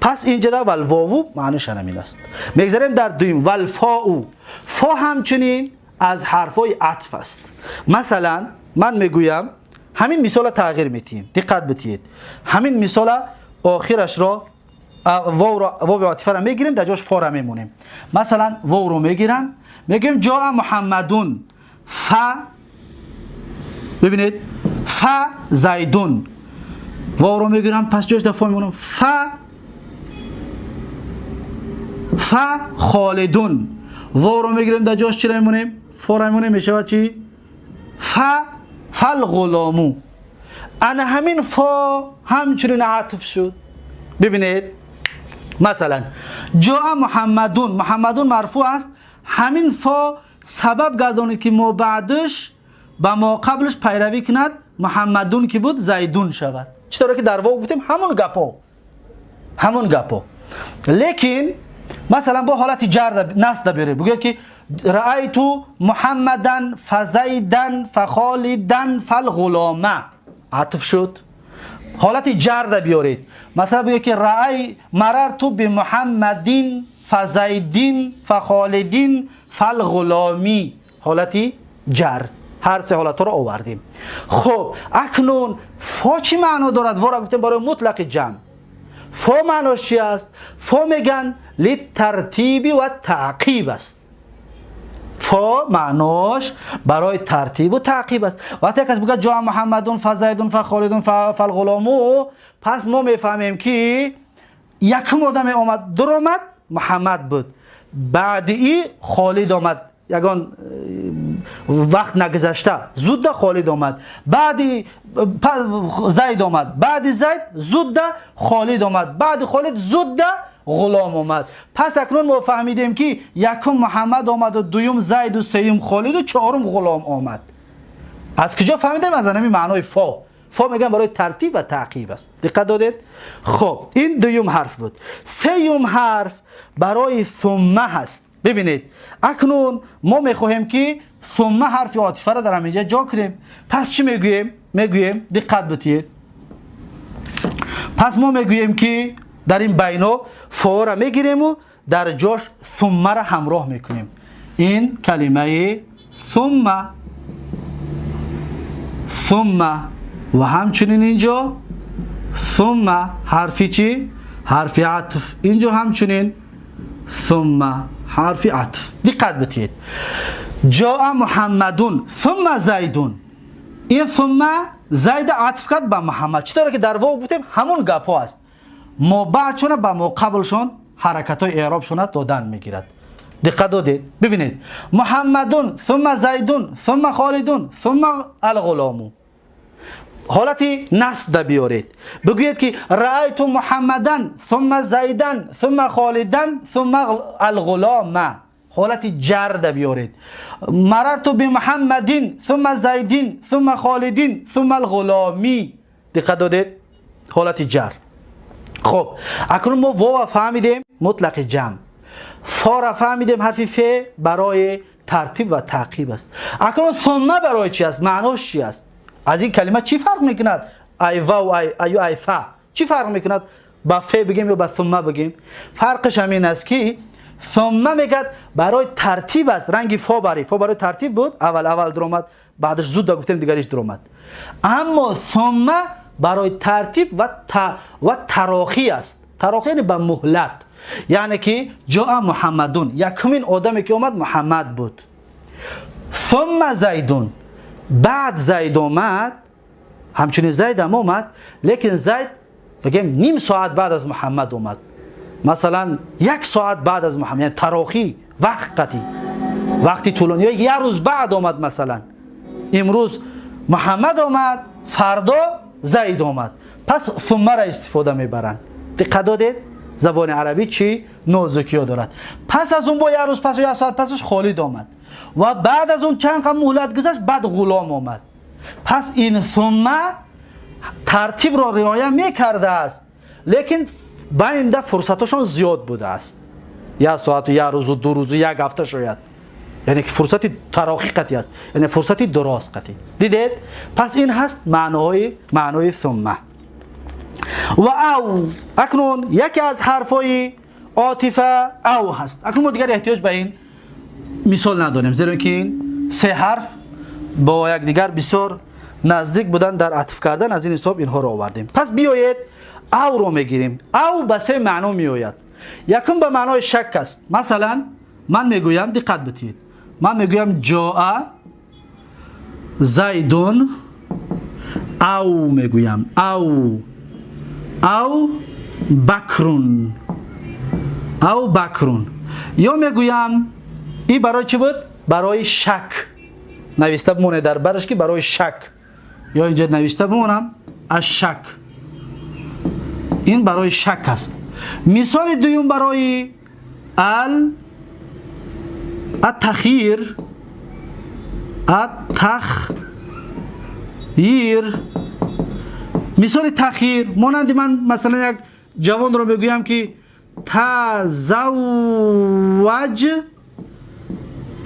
Пас инҷа والواو маъниш ҳамин аст. Мегзарем дар дуюм: والفاء. Фо ҳамчунин аз ҳарфҳои атф аст. Масалан, ман мегӯям, ҳамин мисола тағйир метиҳем. Диққат битиҳед, ҳамин мисола охирашро, вови атифара мегирем, дар ҷош фора мемонем. Масалан, вовро мегирам, мегӯем: جاء محمد ف, бибинед, ف زيد. Вовро мегирам, пас ҷош дар фо мемонам. ف خالد. Вовро мегирем, дар ҷош чиро мемонем? Фора мемонем. Мешавад чӣ? فالغلام. Ана ҳамин фо ҳамчунин атф шуд. Бибинед, масалан, جاء محمد. محمد марфӯъ аст. Ҳамин фо сабаб гардонид, ки мо баъдаш ба мо қаблаш пайравӣ кунад. محمد ки буд, زيد шавад. Чӣ тавре ки дар вов гуфтем, ҳамун гапо, ҳамун гапо. Лекин масалан, бо ҳолати ҷар, насб биёред, бигӯяд, ки رأيت محمدا فزيدا فخالدا فالغلام. Атф шуд. Ҳолати ҷарда биёред, масалан, бигӯяд, ки رأي مررت بمحمد فزيد فخالد فالغلام. Ҳолати ҷар, ҳар се ҳолатҳоро овардем. Хуб, акнун фо чӣ маъно дорад? Вора гуфтем барои мутлақи ҷамъ. Фо маънош чи аст? Фо меган للترتيب والتعقيب аст. Фо маънош барои тартибу таъқиб аст. Вақте як кас бигӯяд: جاء محمد فزيد فخالد فالغلام, пас мо мефаҳмем, ки якум одаме омад, дуромад, Муҳаммад буд, баъди и Холид омад, ягон вақт нагузашта зудда Холид омад, баъди Зайд омад, баъди Зайд зудда Холид омад, баъди Холид зудда ғулом омад. Пас акнун мо фаҳмидем, ки якум Муҳаммад омаду, дуюм Зайду, сеюм Холиду, чорум ғулом омад. Аз куҷо фаҳмидем? Аз ҳамин маънои фо. Фо мегӯям барои тартиб ва таъқиб аст. Диққат додед? Хуб, ин дуюм ҳарф буд. Сеюм ҳарф барои ثم ҳаст. Бибинед, акнун мо мехоҳем, ки ثم ҳарфи отифаро дар ҳаминҷа ҷо кунем. Пас чӣ мегӯем? Мегӯем, диққат битиед, пас мо мегӯем, ки дар ин байно фоора мегирему дар ҷош ثم ра ҳамроҳ мекунем. Ин калимаи ثم, ثم ва ҳамчунин инҷо ثم ҳарфи чӣ? Ҳарфи атф. Инҷо ҳамчунин ثم ҳарфи атф. Диққат битиед: جاء محمد ثم زيد. Ин ثم Зайда атф кард ба Муҳаммад. Чӣ тавре ки дар вов гуфтем, ҳамун гапҳо аст. Мо баъдшона ба мо қаблшон ҳаракатҳои эъробшона додан мегирад. Диққат додед? Бибинед: محمد ثم زيد ثم خالد ثم الغلام. Ҳолати насбда биёред, бигӯед, ки رأيت محمدا ثم زيدا ثم خالدا ثم الغلام. Ҳолати ҷарда биёред: مررت بمحمد ثم زيد ثم خالد ثم الغلام. Диққат додед? Ҳолати ҷар. Хуб, акнун мо вова фаҳмидем, мутлақи ҷамъ, фора фаҳмидем, ҳарфи фе барои тартиб ва таъқиб аст. Акнун ثم барои чи аст? Маънош чи аст? Аз ин калима чӣ фарқ мекунад? Ай вав, ай аю, ай фа чӣ фарқ мекунад? Ба фе бигем ё ба сумма бигем? Фарқаш ҳамин аст, ки сумма мегӯяд барои тартиб аст, ранги фо бари фо барои тартиб буд, аввал аввал даромад, баъдаш зуд гуфтем, дигариш даромад. Аммо сумма барои тартиб ва тарохӣ аст. Тарохӣ яъне ба муҳлат, яъне ки ҷоа Муҳаммадун, якумин одаме ки омад, Муҳаммад буд. Сумма Зайдун, баъд Зайд омад, ҳамчунин Зайдам омад, лекин Зайд, бигем, ним соат баъд аз Муҳаммад омад, масалан, як соат баъд аз Муҳаммад. Яъне тарохӣ вақт қатӣ, вақти тӯлонӣ, як рӯз баъд омад. Масалан, имрӯз Муҳаммад омад, фардо Зайд омад. Пас суммара истифода мебаранд. Диққат додед, забони арабӣ чӣ нозукиё дорад. Пас аз он бо як рӯз пас, як соат пасаш Холид омад ва баъд аз он чанд қам муҳлат гузашт, баъд ғулом омад. Пас ин сумма тартибро риоя мекардааст, лекин байнда фурсатошон зиёд будааст: як соату, як рӯзу, 2 рӯзу, як ҳафта шояд. Яъне ки фурсати тарохӣ қатӣ аст, яъне фурсати дуроз қатӣ. Дидед, пас ин ҳаст маъноҳои маънои сумма ва ав. Акнун яке аз ҳарфҳои отифа ав ҳаст. Акнун мо дигар эҳтиёҷ ба ин мисол надорем, зеро ки ин се ҳарф бо якдигар бисёр наздик будан дар атф кардан, аз ин ҳисоб инҳоро овардем. Пас биёед, авро мегирем. Ав ба се маъно меояд. Якум ба маънои шак аст. Масалан, ман мегӯям, диққат битиҳед, ман мегӯям: ҷоа Зайдун ав, мегӯям, ав Бакрун, ав Бакрун. Ё мегӯям, и барои чӣ буд? Барои шак. Нависта бимонед дар бараш, ки барои шак, ё инҷа нависта бимонам: ашшак. Ин барои шак аст. Мисоли дуюм барои ал аттахир, аттахйир. Мисоли тахир монанди ман, масалан, як ҷавонро мегӯям, ки тазавваҷ,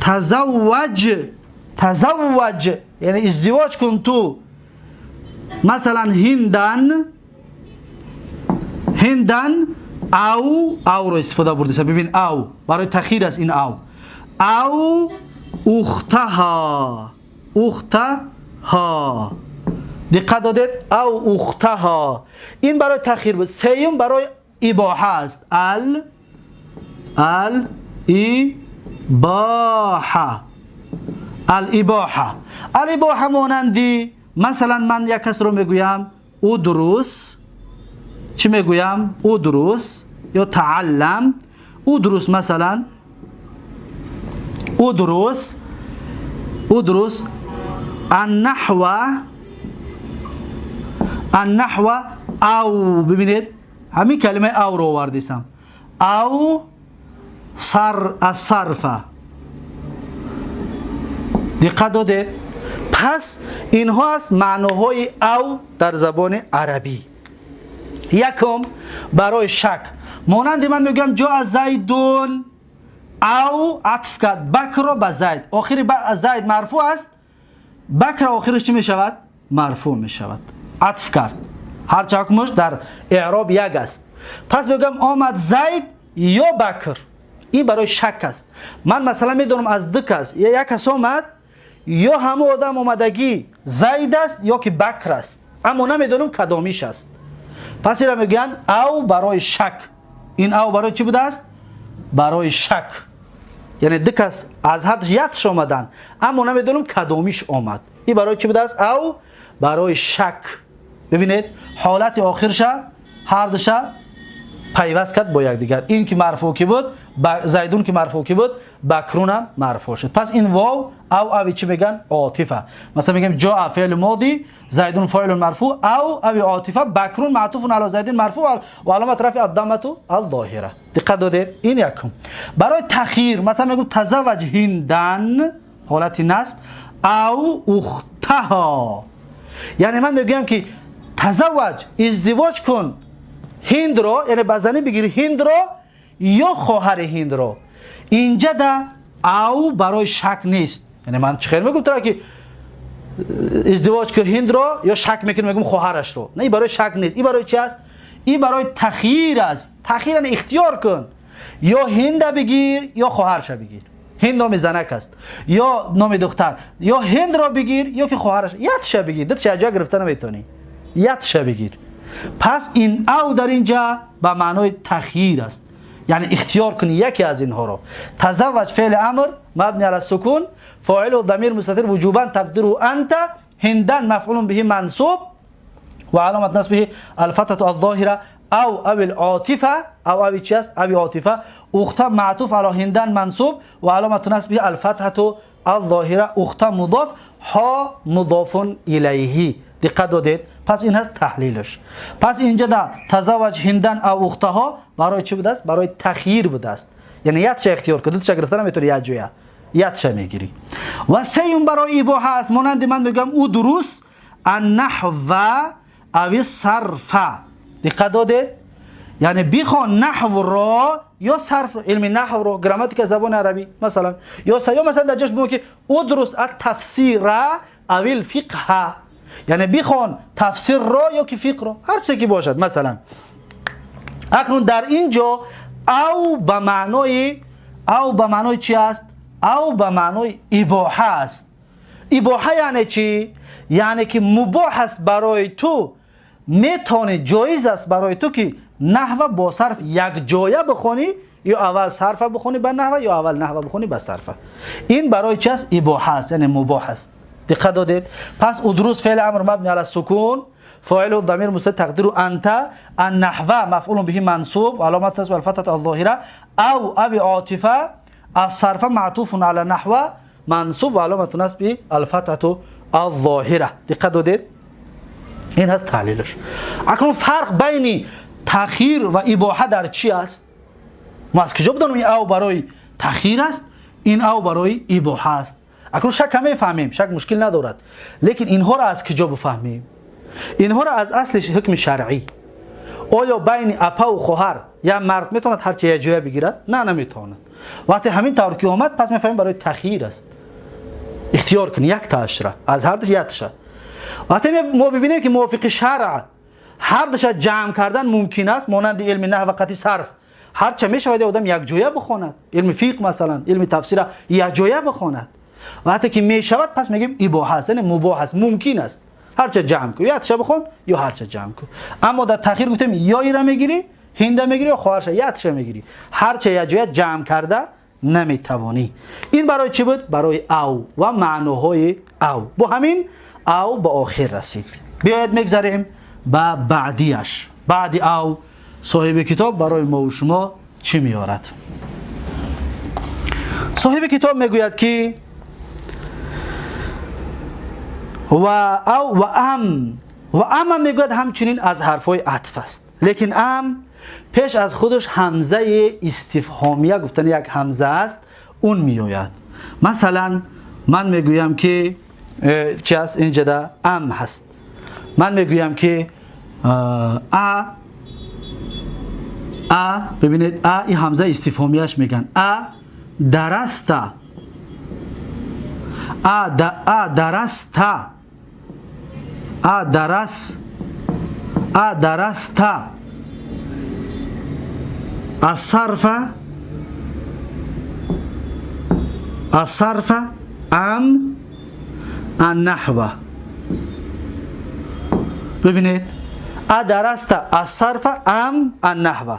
тазавваҷ, тазавваҷ, яъне издивоҷ кун ту, масалан, Ҳиндан, Ҳиндан ав. Авро истифода бурдиса, бибин, ав барои тахир аст ин ав. Ав ухтаҳа, ухтаҳа. Диққат додед? Ав ухтаҳа, ин барои тахир буд. Сеюм барои ибоҳа аст, ал ибоҳа. Ал ибоҳа, ал ибоҳа монанди, масалан, ман як касро мегӯям: удрус. Чӣ мегӯям? Удрус ё тааллам, удрус, масалан, удрус, удрус аннаҳва, аннаҳва ав. Бибинед, ҳамин калимаи авро овардисам. Ав сар ассарфа. Диққат додед? Пас инҳо аст маъноҳои ав дар забони арабӣ. Якум барои шак, монанди ман мегӯям: ҷоа Зайдун ав, атф кард Бакрро ба Зайд. Охири Зайд марфӯъ аст, Бакра охириш чӣ мешавад? Марфӯъ мешавад. Атф кард, ҳарча ҳукмаш дар эъроб як аст. Пас мегӯям: омад Зайд ё Бакр. Ин барои шак аст. Ман, масалан, медонам, аз ду кас як кас омад, ё ҳамон одам омадагӣ Зайд аст, ё ки Бакр аст, аммо намедонам кадомиш аст. Пас ира мегӯянд ав барои шак. Ин ав барои чӣ будааст? Барои шак, яъне ду кас аз ҳар якш омаданд, аммо намедонам кадомиш омад. Ин барои чӣ будааст? Ав барои шак. Бибинед, ҳолати охирша ҳардуша пайваст кард бо якдигар. Ин ки марфӯъ ки буд, Зайдун ки марфӯъ ки буд, Бакрунам марфӯъ шуд. Пас ин вов ав, ави чӣ мегӯянд? Отифа. Масалан, мегӯем: ҷоа феълу моди, Зайдун фоилун марфӯъ, ав, ави отифа, Бакрун маътуфун ала Зайдин марфӯъ ва аломат рафи аддамату алзоҳира. Диққат додед? Ин якум. Барои тахир, масалан, мегӯм: тазавваҷ Ҳиндан, ҳолати насб, ав ухтаҳо. Яъне ман мегӯям, ки тазавваҷ, издивоҷ кун Ҳиндро, яъне ба занӣ бигири Ҳиндро ё хоҳари Ҳиндро. Инҷа да ав барои шак нест. Яъне ман чӣ хел мегӯм тура, ки ازدواج که هند را یا شک میکنم میگم خواهرش رو. نه، این برای شک نیست. این برای چی است؟ این برای تخییر است. تخییر یعنی اختیار کن، یا هند بگیر یا خواهرش بگیر. هند نام زنک است یا نام دختر، یا هند را بگیر یا که خواهرش، یادش بگیر. دتش جا گرفته نمیتونی، یادش بگیر. پس این او در اینجا به معنای تخییر است، یعنی اختیار کنی یکی از اینها را. تزوج فعل امر مبنی علی السکون، فاعل ضمیر مستتر وجوبا تقدیره انت، هندن مفعول به منصوب و علامت نصبه الفتحة الظاهرة او العاطفه، او چی است؟ او عاطفه. اخت معطوف علی هندن منصوب و علامت نصبه الفتحة الظاهرة، اخت مضاف، ها مضاف الیه. دقت دادید؟ پس این هست تحلیلش. پس اینجا در تزوج هندن او اختها برای چی بوده است؟ برای تخییر بوده است، یعنی یادش اختیار کن، دوتش گرفتن نمیتونی، یک جویا یادش میگیری. و سیوم برای اباحه است، مانند من میگم او دروس النحو او الصرف. دقت داده؟ یعنی بخوان نحو را یا صرف را، علم نحو را، گراماتیک زبان عربی مثلا، یا مثلا در جاش بگو که او درست التفسیر او الفقه، یعنی بخوان تفسیر را یا که فقه را، هر چه که باشد مثلا. اکنون در اینجا او به معنای، او به معنای چی است؟ او به معنای اباحه است. اباحه یعنی چی؟ یعنی که مباح است برای تو، میتونی، جایز است برای تو که نحو با صرف یک جایه بخونی، یا اول صرف بخونی به نحو، یا اول نحو بخونی به صرف. این برای چی است؟ اباحه است، یعنی مباح است. دقت دادید؟ پس ادروس فعل امر مبنی علی السکون، فاعل ضمیر مستتر تقدیر انت، النحو مفعول به منصوب، علامت نصب الفتحة الظاهرة، او عاطفه، الصرف معطوف علی نحو منصوب و علامت نصب الفتحة الظاهرة. دقت دادید؟ این هست تحلیلش. اکنون فرق بین تخییر و اباحه در چی است؟ ما از کجا بدانم این او برای تخییر است، این او برای اباحه است؟ اکنون شک همه فهمیم، شک مشکل ندارد، لیکن اینها را از کجا بفهمیم؟ اینها را از اصل حکم شرعی. آیا بین اپا و خواهر یا مرد میتواند هر چه جای بگیرد؟ نه، نمیتواند. وقتی همین طور که آمد، پس میفهمیم برای تخییر است. اختیار کنی یک تاش را از هر دو یک تاش. وقتی ما ببینیم که موافق شرع هر دوش جمع کردن ممکن است، مانند علم نحو و قطعی صرف، هر چه میشود آدم یک جایه بخواند، علم فقه مثلا، علم تفسیر یک جایه بخواند. وقتی که میشود پس میگیم اباحه است، یعنی مباح است، ممکن است. هر چه جمع کن، یا تشه بخون یا هر چه جمع کن. اما در تأخیر گفتیم یا ایرا میگیری، هنده میگیری یا خواهرش یا تشه میگیری، هر چه یک جایه جمع کرده نمیتوانی. این برای چی بود؟ برای او و معناهای او. با همین او به آخر رسید. بیاید میگذریم به بعدیش. بعد او صاحب کتاب برای ما و شما چی میارد؟ صاحب کتاب میگوید که و او و ام، و ام میگوید همچنین از حرفای عطف است، لیکن ام پیش از خودش همزه استفهامیه، گفتن یک همزه است، اون میآید. مثلا من میگویم که چی است اینجا؟ ده ام هست. من میگویم که ا ا، ببینید ا، این همزه استفهامیش میگن. ا درسته، ا د ا درسته، ا درس، ا درسته الصرف، الصرف ام النحو. ببینید ا درسته الصرف ام النحو.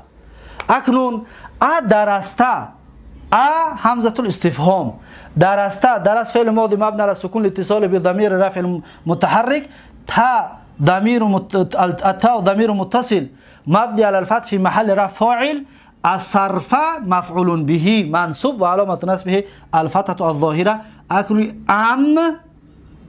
اکنون ا درسته، ا همزة الاستفهام، درسته درس فعل ماضي مبني على السكون لاتصال بضمير رفع المتحرك، تا ضمير التاء ضمير متصل مبني على الفتح في محل رفع فاعل، الصرف مفعول به منصوب وعلامة نصبه الفتحة الظاهرة. اکنون ام،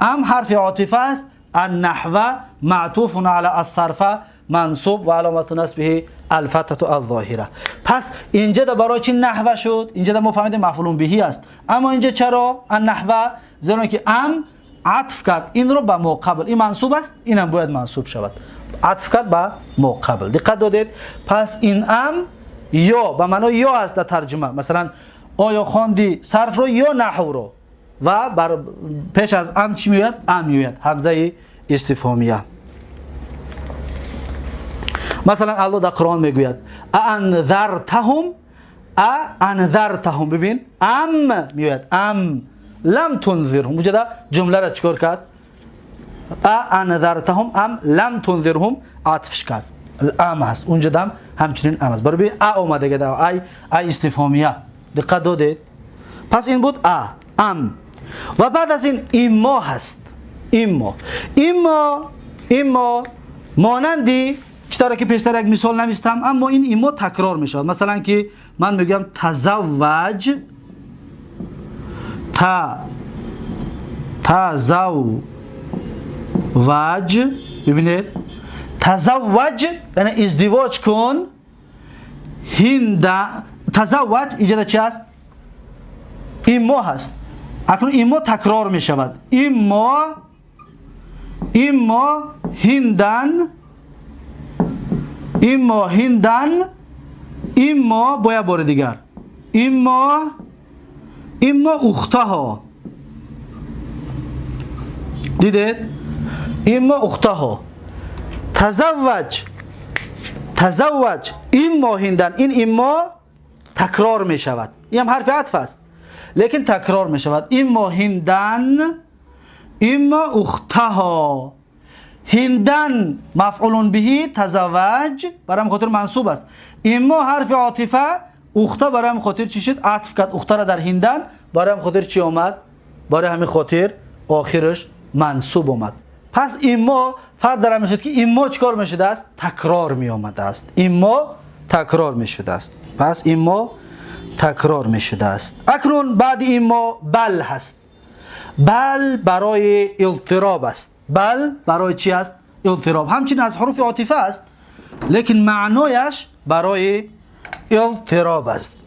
ام حرف عاطفه است، النحو معطوف على الصرف منصوب و علامت نصبه الفتحة الظاهرة. پس اینجا ده برای چی نحوه شد؟ اینجا ده ما فهمیدیم مفعول بهی است، اما اینجا چرا النحوه؟ زیرا که ام عطف کرد این رو به ما قبل، این منصوب است، اینم باید منصوب شود، عطف کرد به ما قبل. دقت دادید؟ پس این ام یا به معنای یا است در ترجمه. مثلا آیا خواندی صرف رو یا نحو رو؟ و بر پیش از ام چی میاد؟ ام میاد، همزه استفهامیه. مثلا الله در قرآن میگوید انذرتهم، انذرتهم، ببین ام میاد، ام لم تنذرهم. اونجا جمله را چیکار کرد؟ انذرتهم ام لم تنذرهم عطفش کرد، ام هست اونجا دم همچنین ام هست. برای ببین ا اومده که ای ای استفهامیه، دقت دادید؟ پس این بود ا ام. و بعد از این اما هست. اما اما اما مانندی چطور که پیشتر یک مثال نوشتم، اما این اما تکرار می شود. مثلا که من میگم تزوج، تزوج، ببینید تزوج یعنی ازدواج کن. هند تزوج اینجا چی هست؟ اما هست. اکنون اما تکرار می شود. اما اما هندن، اما هندن، اما باید بار دیگر اما اما اختها. دیدید؟ اما اختها. تزوج، تزوج اما هندن، این اما تکرار می شود. این هم حرف عطف است لیکن تکرار می شود. اما هندن، اما اختها. هندن مفعول به تزوج برام خاطر منصوب است. اما حرف عاطفه اخته برام خاطر چی شد؟ عطف کرد اخته را در هندن، برام خاطر چی آمد؟ برای همین خاطر آخرش منصوب آمد. پس اما فرق در میشد که اما چیکار میشده است؟ تکرار می آمده است. اما تکرار می شده است. پس اما تکرار می شده است. اکنون بعد اما بل هست. بل برای اضطراب است. بل برای چی است؟ اضطراب. همچنین از حروف عاطفه است لیکن معنایش برای اضطراب است.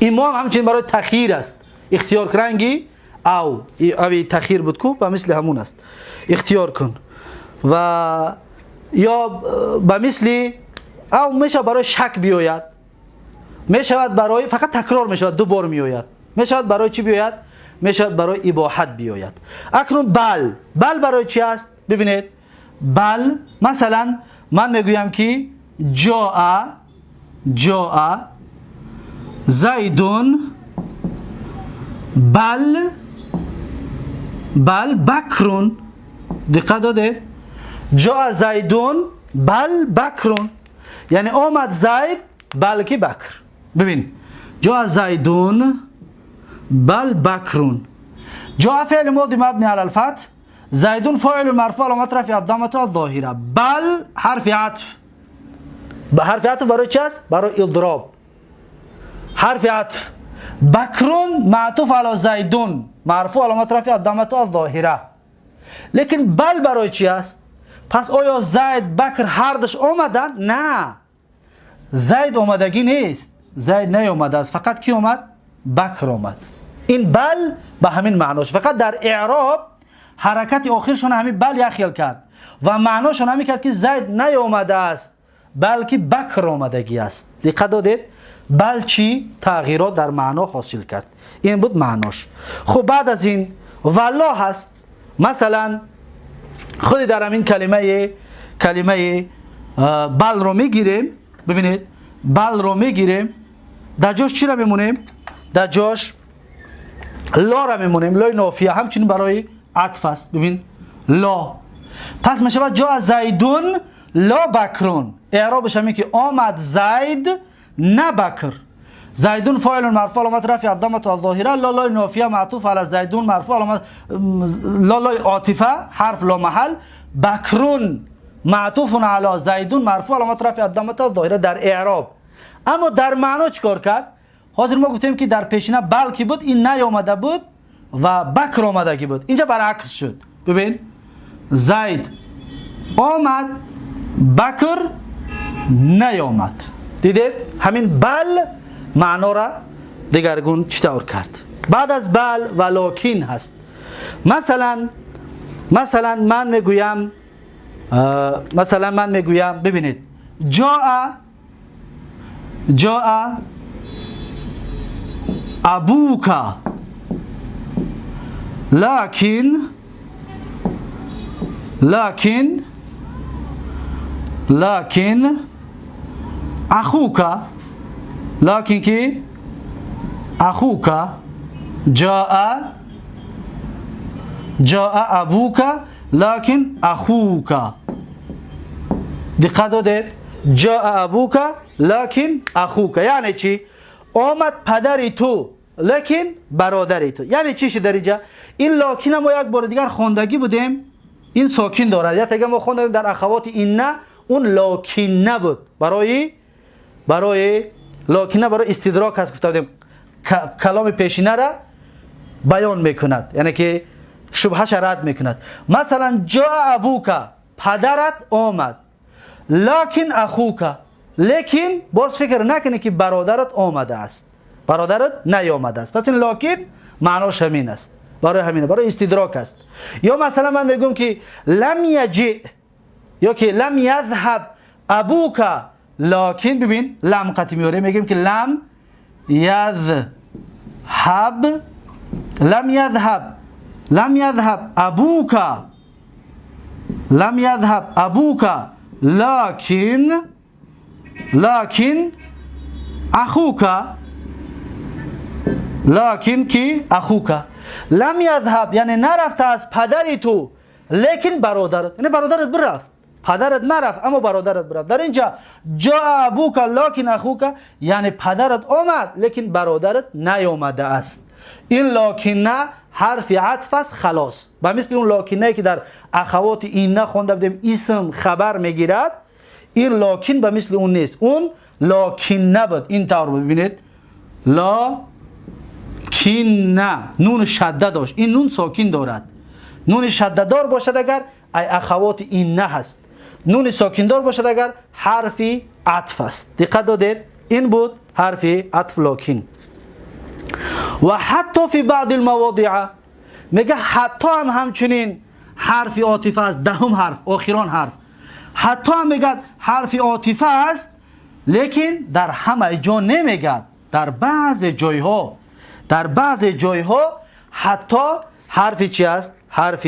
اما همچنین برای تخییر است. اختیار کرنگی او اوی تخییر بود کو به مثل همون است. اختیار کن و یا به مثل او میشه برای شک بیاید، میشود برای فقط تکرار میشود، دو بار میآید. میشود برای چی بیاید؟ میشود برای اباحت بیاید. اکنون بل، بل برای چی است؟ ببینید بل مثلا من میگویم که جاء، جاء زیدون بل، بل بکرون. دقت داده؟ جاء زیدون بل بکرون، یعنی آمد زید بلکه بکر. ببین جاء زیدون بل بکرون. جاء فعل ماضی مبنی علی الفتح، زیدون فاعل مرفوع علامت رفع الضمه الظاهره، بل حرف عطف. حرف عطف برای چی است؟ برای اضراب. حرف عطف. بکرون معطوف علی زیدون مرفوع علامت رفع الضمه الظاهره. لیکن بل برای چی است؟ پس آیا زید بکر هر دوش آمدن؟ نه، زید آمدگی نیست، زید نیامده است، فقط کی آمد؟ بکر آمد. این بل به همین معناش، فقط در اعراب حرکت آخرشون همین بل یخیل کرد و معناشون همین کرد که زید نیامده است بلکه بکر آمدگی است. دقت دادید؟ بل چی تغییرات در معنا حاصل کرد. این بود معناش. خب بعد از این والله هست. مثلا خود در همین کلمه بل رو میگیریم. ببینید بل رو میگیریم، در جاش چی رو میمونیم؟ در جاش لا را میمونیم، لای نافیه همچنین برای عطف است. ببین لا، پس میشود جاء زیدون لا بکرون. اعرابش همین که آمد زید نه بکر. زیدون فاعل مرفوع علامت رفع الضمه الظاهره، لا لای نافیه معطوف علی زیدون مرفوع علامت لا لای عاطفه حرف لا محل، بکرون معطوف علی زیدون مرفوع علامت رفع الضمه الظاهره در اعراب. اما در معنا چیکار کرد؟ حاضر ما گفتیم که در پیشینه بلکی بود، این نیامده بود و بکر آمدگی بود. اینجا برعکس شد. ببین زید آمد بکر نیامد. دیدید؟ همین بل معنا را دگرگون چطور کرد. بعد از بل و لاکین هست. مثلا من میگویم، مثلا من میگویم ببینید جاء، جاء ابوک لكن لكن لكن اخوك، لكن کی اخوك جاء، جاء ابوك لكن اخوك. دقت دادید؟ جاء ابوك لكن اخوك یعنی چی؟ آمد پدر تو لیکن برادر تو. یعنی چی در اینجا؟ این لکن ما یک بار دیگر خواندگی بودیم، این ساکن دارد. یا دیگه ما خواندیم در اخوات این نه، اون لکن نبود، برای لکن برای استدراک هست. گفته بودیم کلام پیشینه را بیان میکند، یعنی که شبهش رد میکند. مثلا جاء ابوک، پدرت آمد، لکن اخوک، لیکن باز فکر نکنی که برادرت آمده است، برادرت نیامده است. پس این لکن معناش همین است، برای همینه، برای استدراک است. یا مثلا من میگم که لم یجئ یا که لم یذهب ابوک لکن، ببین لم قطعی میاره، میگیم که لم یذهب، لم یذهب، لم یذهب ابوک، لم یذهب ابوک لکن، لکن اخوک، لکن کی اخوک. لم یذهب یعنی نرفته از پدری تو، لیکن برادرت، یعنی برادرت برفت، پدرت نرفت اما برادرت برفت. در اینجا جاء ابوک لکن اخوک یعنی پدرت آمد لیکن برادرت نیامده است. این لکن نه حرف عطف است، خلاص. به مثل اون لکنه که در اخوات این نه خوانده بودیم اسم خبر میگیرد، این لکن به مثل اون نیست، اون لکن نبود. این طور ببینید، لا کین نه، نون شده داشت، این نون ساکن دارد. نون شده دار باشد اگر ای اخوات این نه هست، نون ساکن دار باشد اگر حرف عطف است. دقت دادید؟ این بود حرف عطف لکن. و حتی فی بعض المواضع، میگه حتی هم همچنین حرف عاطفه است، دهم حرف، آخران حرف. حتی هم میگه حرف عاطفه است، لیکن در همه جا نمیگه، در بعض جایها، در بعض جایها حتی حرف چی است؟ حرف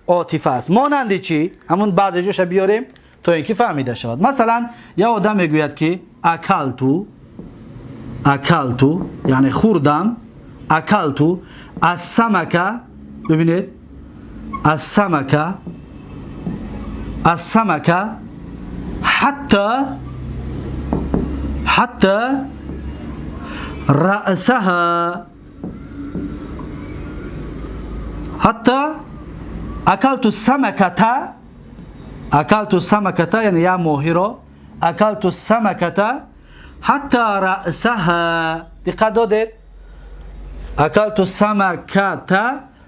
عاطفه است. مانند چی؟ همون بعض جاش بیاریم تا اینکه فهمیده شود. مثلا یه آدم میگوید که اکلتو، اکلتو یعنی خوردم، اکلتو السمکه، ببینید السمکه، السمکه حتی، حتی رأسها، حتی اکلت السمکة، اکلت السمکة یعنی یا ماهی را، اکلت السمکة حتی رأسها. دقت دادید؟ اکلت السمکة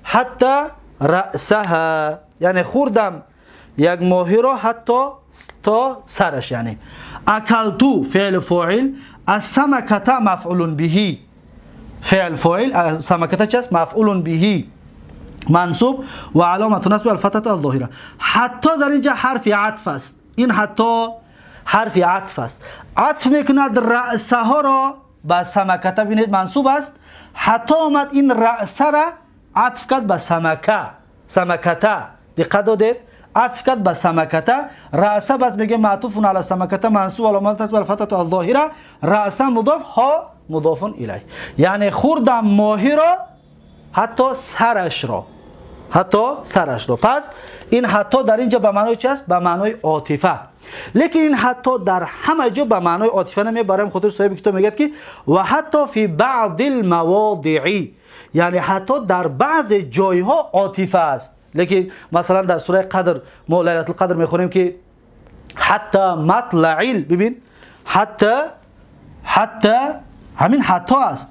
حتی رأسها یعنی خوردم یک ماهی را حتی تا سرش. یعنی اکلتو فعل فاعل، السمکة مفعول به، فعل فاعل، السمکة چیست؟ مفعول به منصوب و علامت نصب الفتحة الظاهرة. حتی در اینجا حرف عطف است، این حتی حرف عطف است، عطف میکند رأسه ها را به سمکه. ببینید منصوب است، حتی آمد این رأسه را عطف کرد به سمکه، سمکته. دقت دادید؟ عطف کرد به سمکته. رأسه بس میگه معطوف علی سمکته منصوب علامت نصب الفتحة الظاهرة، رأسه مضاف، ها مضاف الیه. یعنی خوردم ماهی را حتی سرش را، حتی سرش را. پس این حتی در اینجا به معنای چی است؟ به معنای عاطفه. لیکن این حتی در همه جا به معنای عاطفه نمیاد. برای خاطر صاحب کتاب میگه که و حتی فی بعض المواضع، یعنی حتی در بعض جایها عاطفه است. لیکن مثلا در سوره قدر ما لیلة القدر میخونیم که حتی مطلع، ببین حتی، حتی همین حتی است،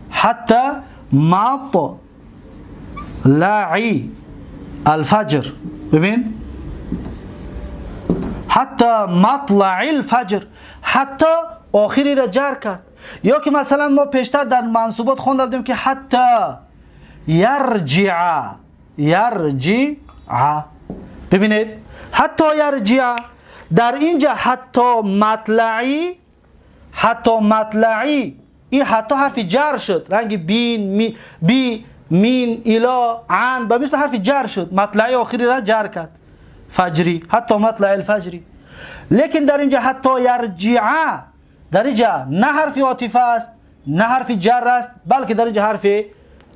حتی مطلع الفجر، ببین حتی مطلع الفجر، حتی آخری را جر کرد. یا که مثلا ما پیشتر در منصوبات خوانده بودیم که حتی یرجع، یرجع، ببینید حتی یرجع، در اینجا حتی مطلعی، حتی مطلعی، این حتی حرف جر شد، رنگ بی، می، بی، من إلى عن به مثل حرف جر شد، مطلع آخری را جر کرد، فجری، حتی مطلع الفجری. لیکن در اینجا حتی یرجع، در اینجا نه حرف عاطفه است نه حرف جر است، بلکه در اینجا حرف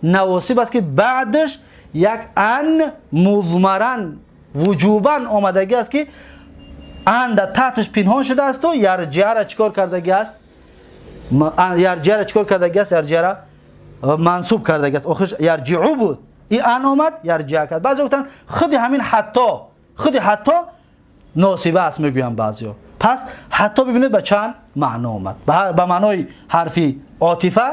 نواصب است که بعدش یک ان مضمرا وجوبا آمدگی است که ان در تحتش پنهان شده است و یرجع را چیکار کردگی است؟ یرجع را چیکار کردگی است؟ یرجع را منصوب کردگی است. آخرش یرجعو بود، این ان آمد یرجع کرد. بعضی گفتن خود همین حتی، خود حتی ناصبه است میگویم بعضیا. پس حتی ببینید به چند معنا آمد، به معنای حرف عاطفه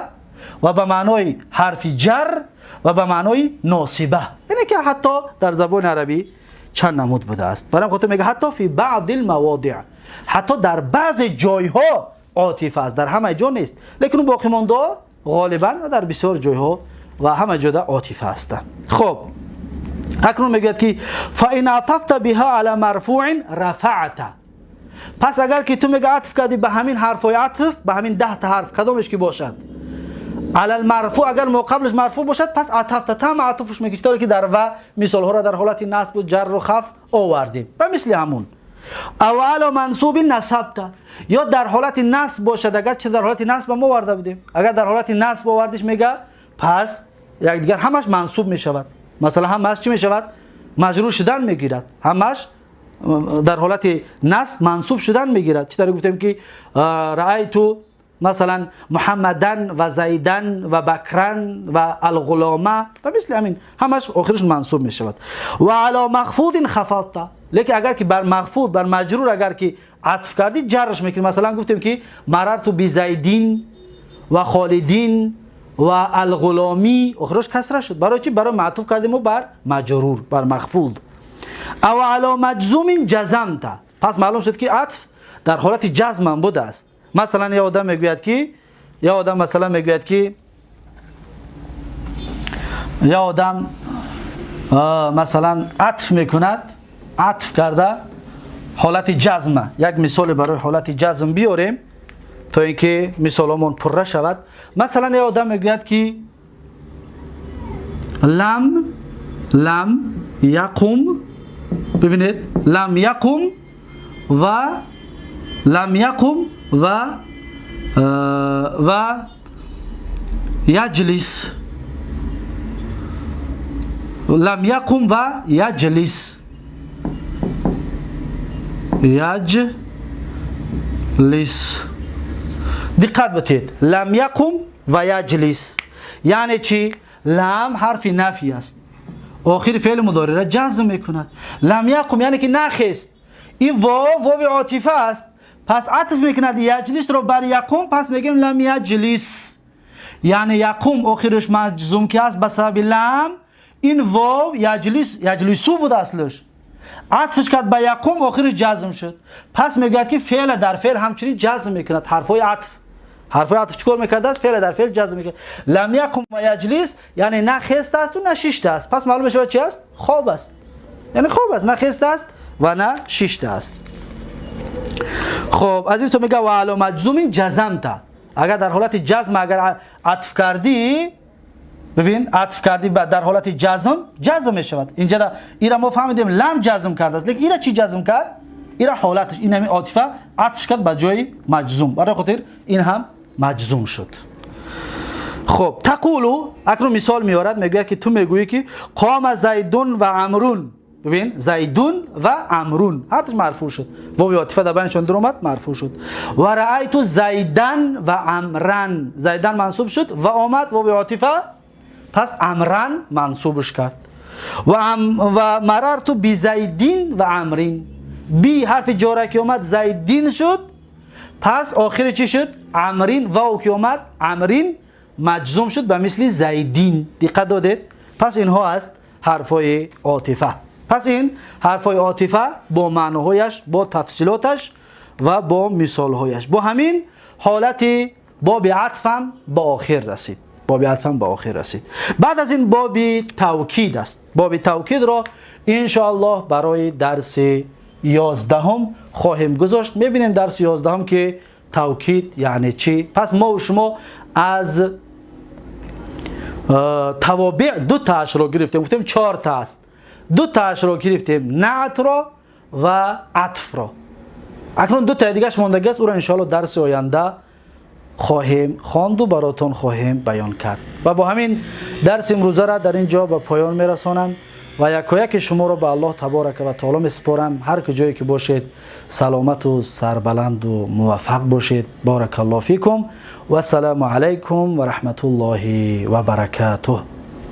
و به معنای حرف جر و به معنای ناصبه. یعنی که حتی در زبان عربی چند نمود بوده است. برای خاطر میگه حتی فی بعض المواضع، حتی در بعض جایها عاطفه است، در همه جا نیست، لیکن باقی مانده غالبا و در بسیار جایها و همه جا عاطفه هستند. خب اکنون میگوید که فان عطفت بها علی مرفوع رفعت. پس اگر که تو میگه عطف کردی به همین حرفای عطف، به همین 10 تا حرف کدامش که باشد، علی المرفوع، اگر ما قبلش مرفوع باشد پس عطفت تام عطفش میگه، طوری که در و مثال ها را در حالت نصب و جر و خفض آوردیم و مثل همون. او علی منصوب نصبت، یا در حالت نصب باشد، اگر چه در حالت نصب ما آورده بودیم، اگر در حالت نصب آوردیش میگه پس یک دیگر همش منصوب میشود، مثلا همش چی میشود؟ مجرور شدن میگیرد، همش در حالت نصب منصوب شدن میگیرد. چطور گفتیم که رأیت مثلا محمدن و زیدن و بکرن و الغلامه و مثل همین، همش آخرش منصوب میشود. و علی مخفوض خفضت، لیکن اگر که بر مخفوض بر مجرور اگر که عطف کردی جرش میکنی. مثلا گفتیم که مررت بزیدین و خالدین و الغلامی، آخرش کسره شد. برای چی؟ برای معطوف کردیم و بر مجرور، بر مخفوض. او علی مجزوم جزمت، پس معلوم شد که عطف در حالت جزم هم بوده است. مثلا یه آدم میگوید که، یه آدم مثلا میگوید که، یه آدم مثلا عطف میکند، عطف کرده حالت جزمه. یک مثال برای حالت جزم بیاریم تا اینکه مثالمون پره شود. مثلا یه آدم میگوید که لم، لم یقم، ببینید لم یقم و لم یقم و و یجلس، لم یقم و یجلس، یجلس. دقت بدهید، لم یقم و یجلس یعنی چی؟ لم حرف نفی است، آخر فعل مضارع را جزم میکند. لم یقم یعنی که نخست، این واو واو عاطفه است، پس عطف میکند یجلس رو بر یقوم، پس میگیم لم یجلس، یعنی یقوم آخرش مجزوم که است به سبب لم، این واو یجلس، یجلسو بود اصلش، عطفش کرد به یقوم آخرش جزم شد. پس میگوید که فعل در فعل همچنین جزم میکند. حرفای عطف، حرفای عطف چیکار میکرده است؟ فعل در فعل جزم میکرد. لم یقم و یجلس یعنی نه خست است و نه شیشته است، پس معلوم میشود چی است؟ خواب است، یعنی خواب است، نه خست است و نه شیشته است. خب از این تو میگه و علی مجزوم جزمت، اگر در حالت جزم اگر عطف کردی، ببین عطف کردی در حالت جزم، جزم میشود. اینجا ایرا ما فهمیدیم لم جزم کرده است، لیکن ایرا چی جزم کرد؟ ایرا حالتش این همین عاطفه عطف کرد به جای مجزوم، برای خاطر این هم مجزوم شد. خب تقولو، اکنون مثال میارد، میگوید که تو میگویی که قام زیدون و عمرون. ببین زیدون و عمرون هر دوش مرفوع شد، واو عاطفه در بینشون در اومد مرفوع شد. و رأیت زیدن و عمرن، زیدن منصوب شد و آمد واو عاطفه، پس عمرن منصوبش کرد. و مررت بزیدین و عمرین، بی حرف جاره که اومد زیدین شد، پس آخر چی شد؟ عمرین، واو که اومد عمرین مجزوم شد به مثل زیدین. دقت دادید؟ پس اینها است حرفای عاطفه. پس این حرفای عاطفه با معناهایش، با تفصیلاتش و با مثالهایش، با همین حالت باب عطف هم به آخر رسید. باب عطف هم به آخر رسید. بعد از این باب توکید است. باب توکید را انشاءالله برای درس 11 خواهیم گذاشت. میبینیم درس 11 که توکید یعنی چی. پس ما و شما از Тавобеъ ду таашро гирифтем, гуфтем чор та аст, ду таашро гирифтем, наътро ва атфро. Акнун ду таи дигаш мондагӣ аст, ӯро иншоалло дарси оянда хоҳем хонду баротон хоҳем баён кард. Ва бо ҳамин дарси имрӯзаро дар ин ҷо ба поён мерасонам ва якояки шуморо ба Аллоҳ таборака ва таоло месупорам. Ҳар куҷое ки бошед, саломату сарбаланду муваффақ бошед. Баракаллоҳу фикум, вассалому алайкум ва раҳматуллоҳи ва баракатуҳ.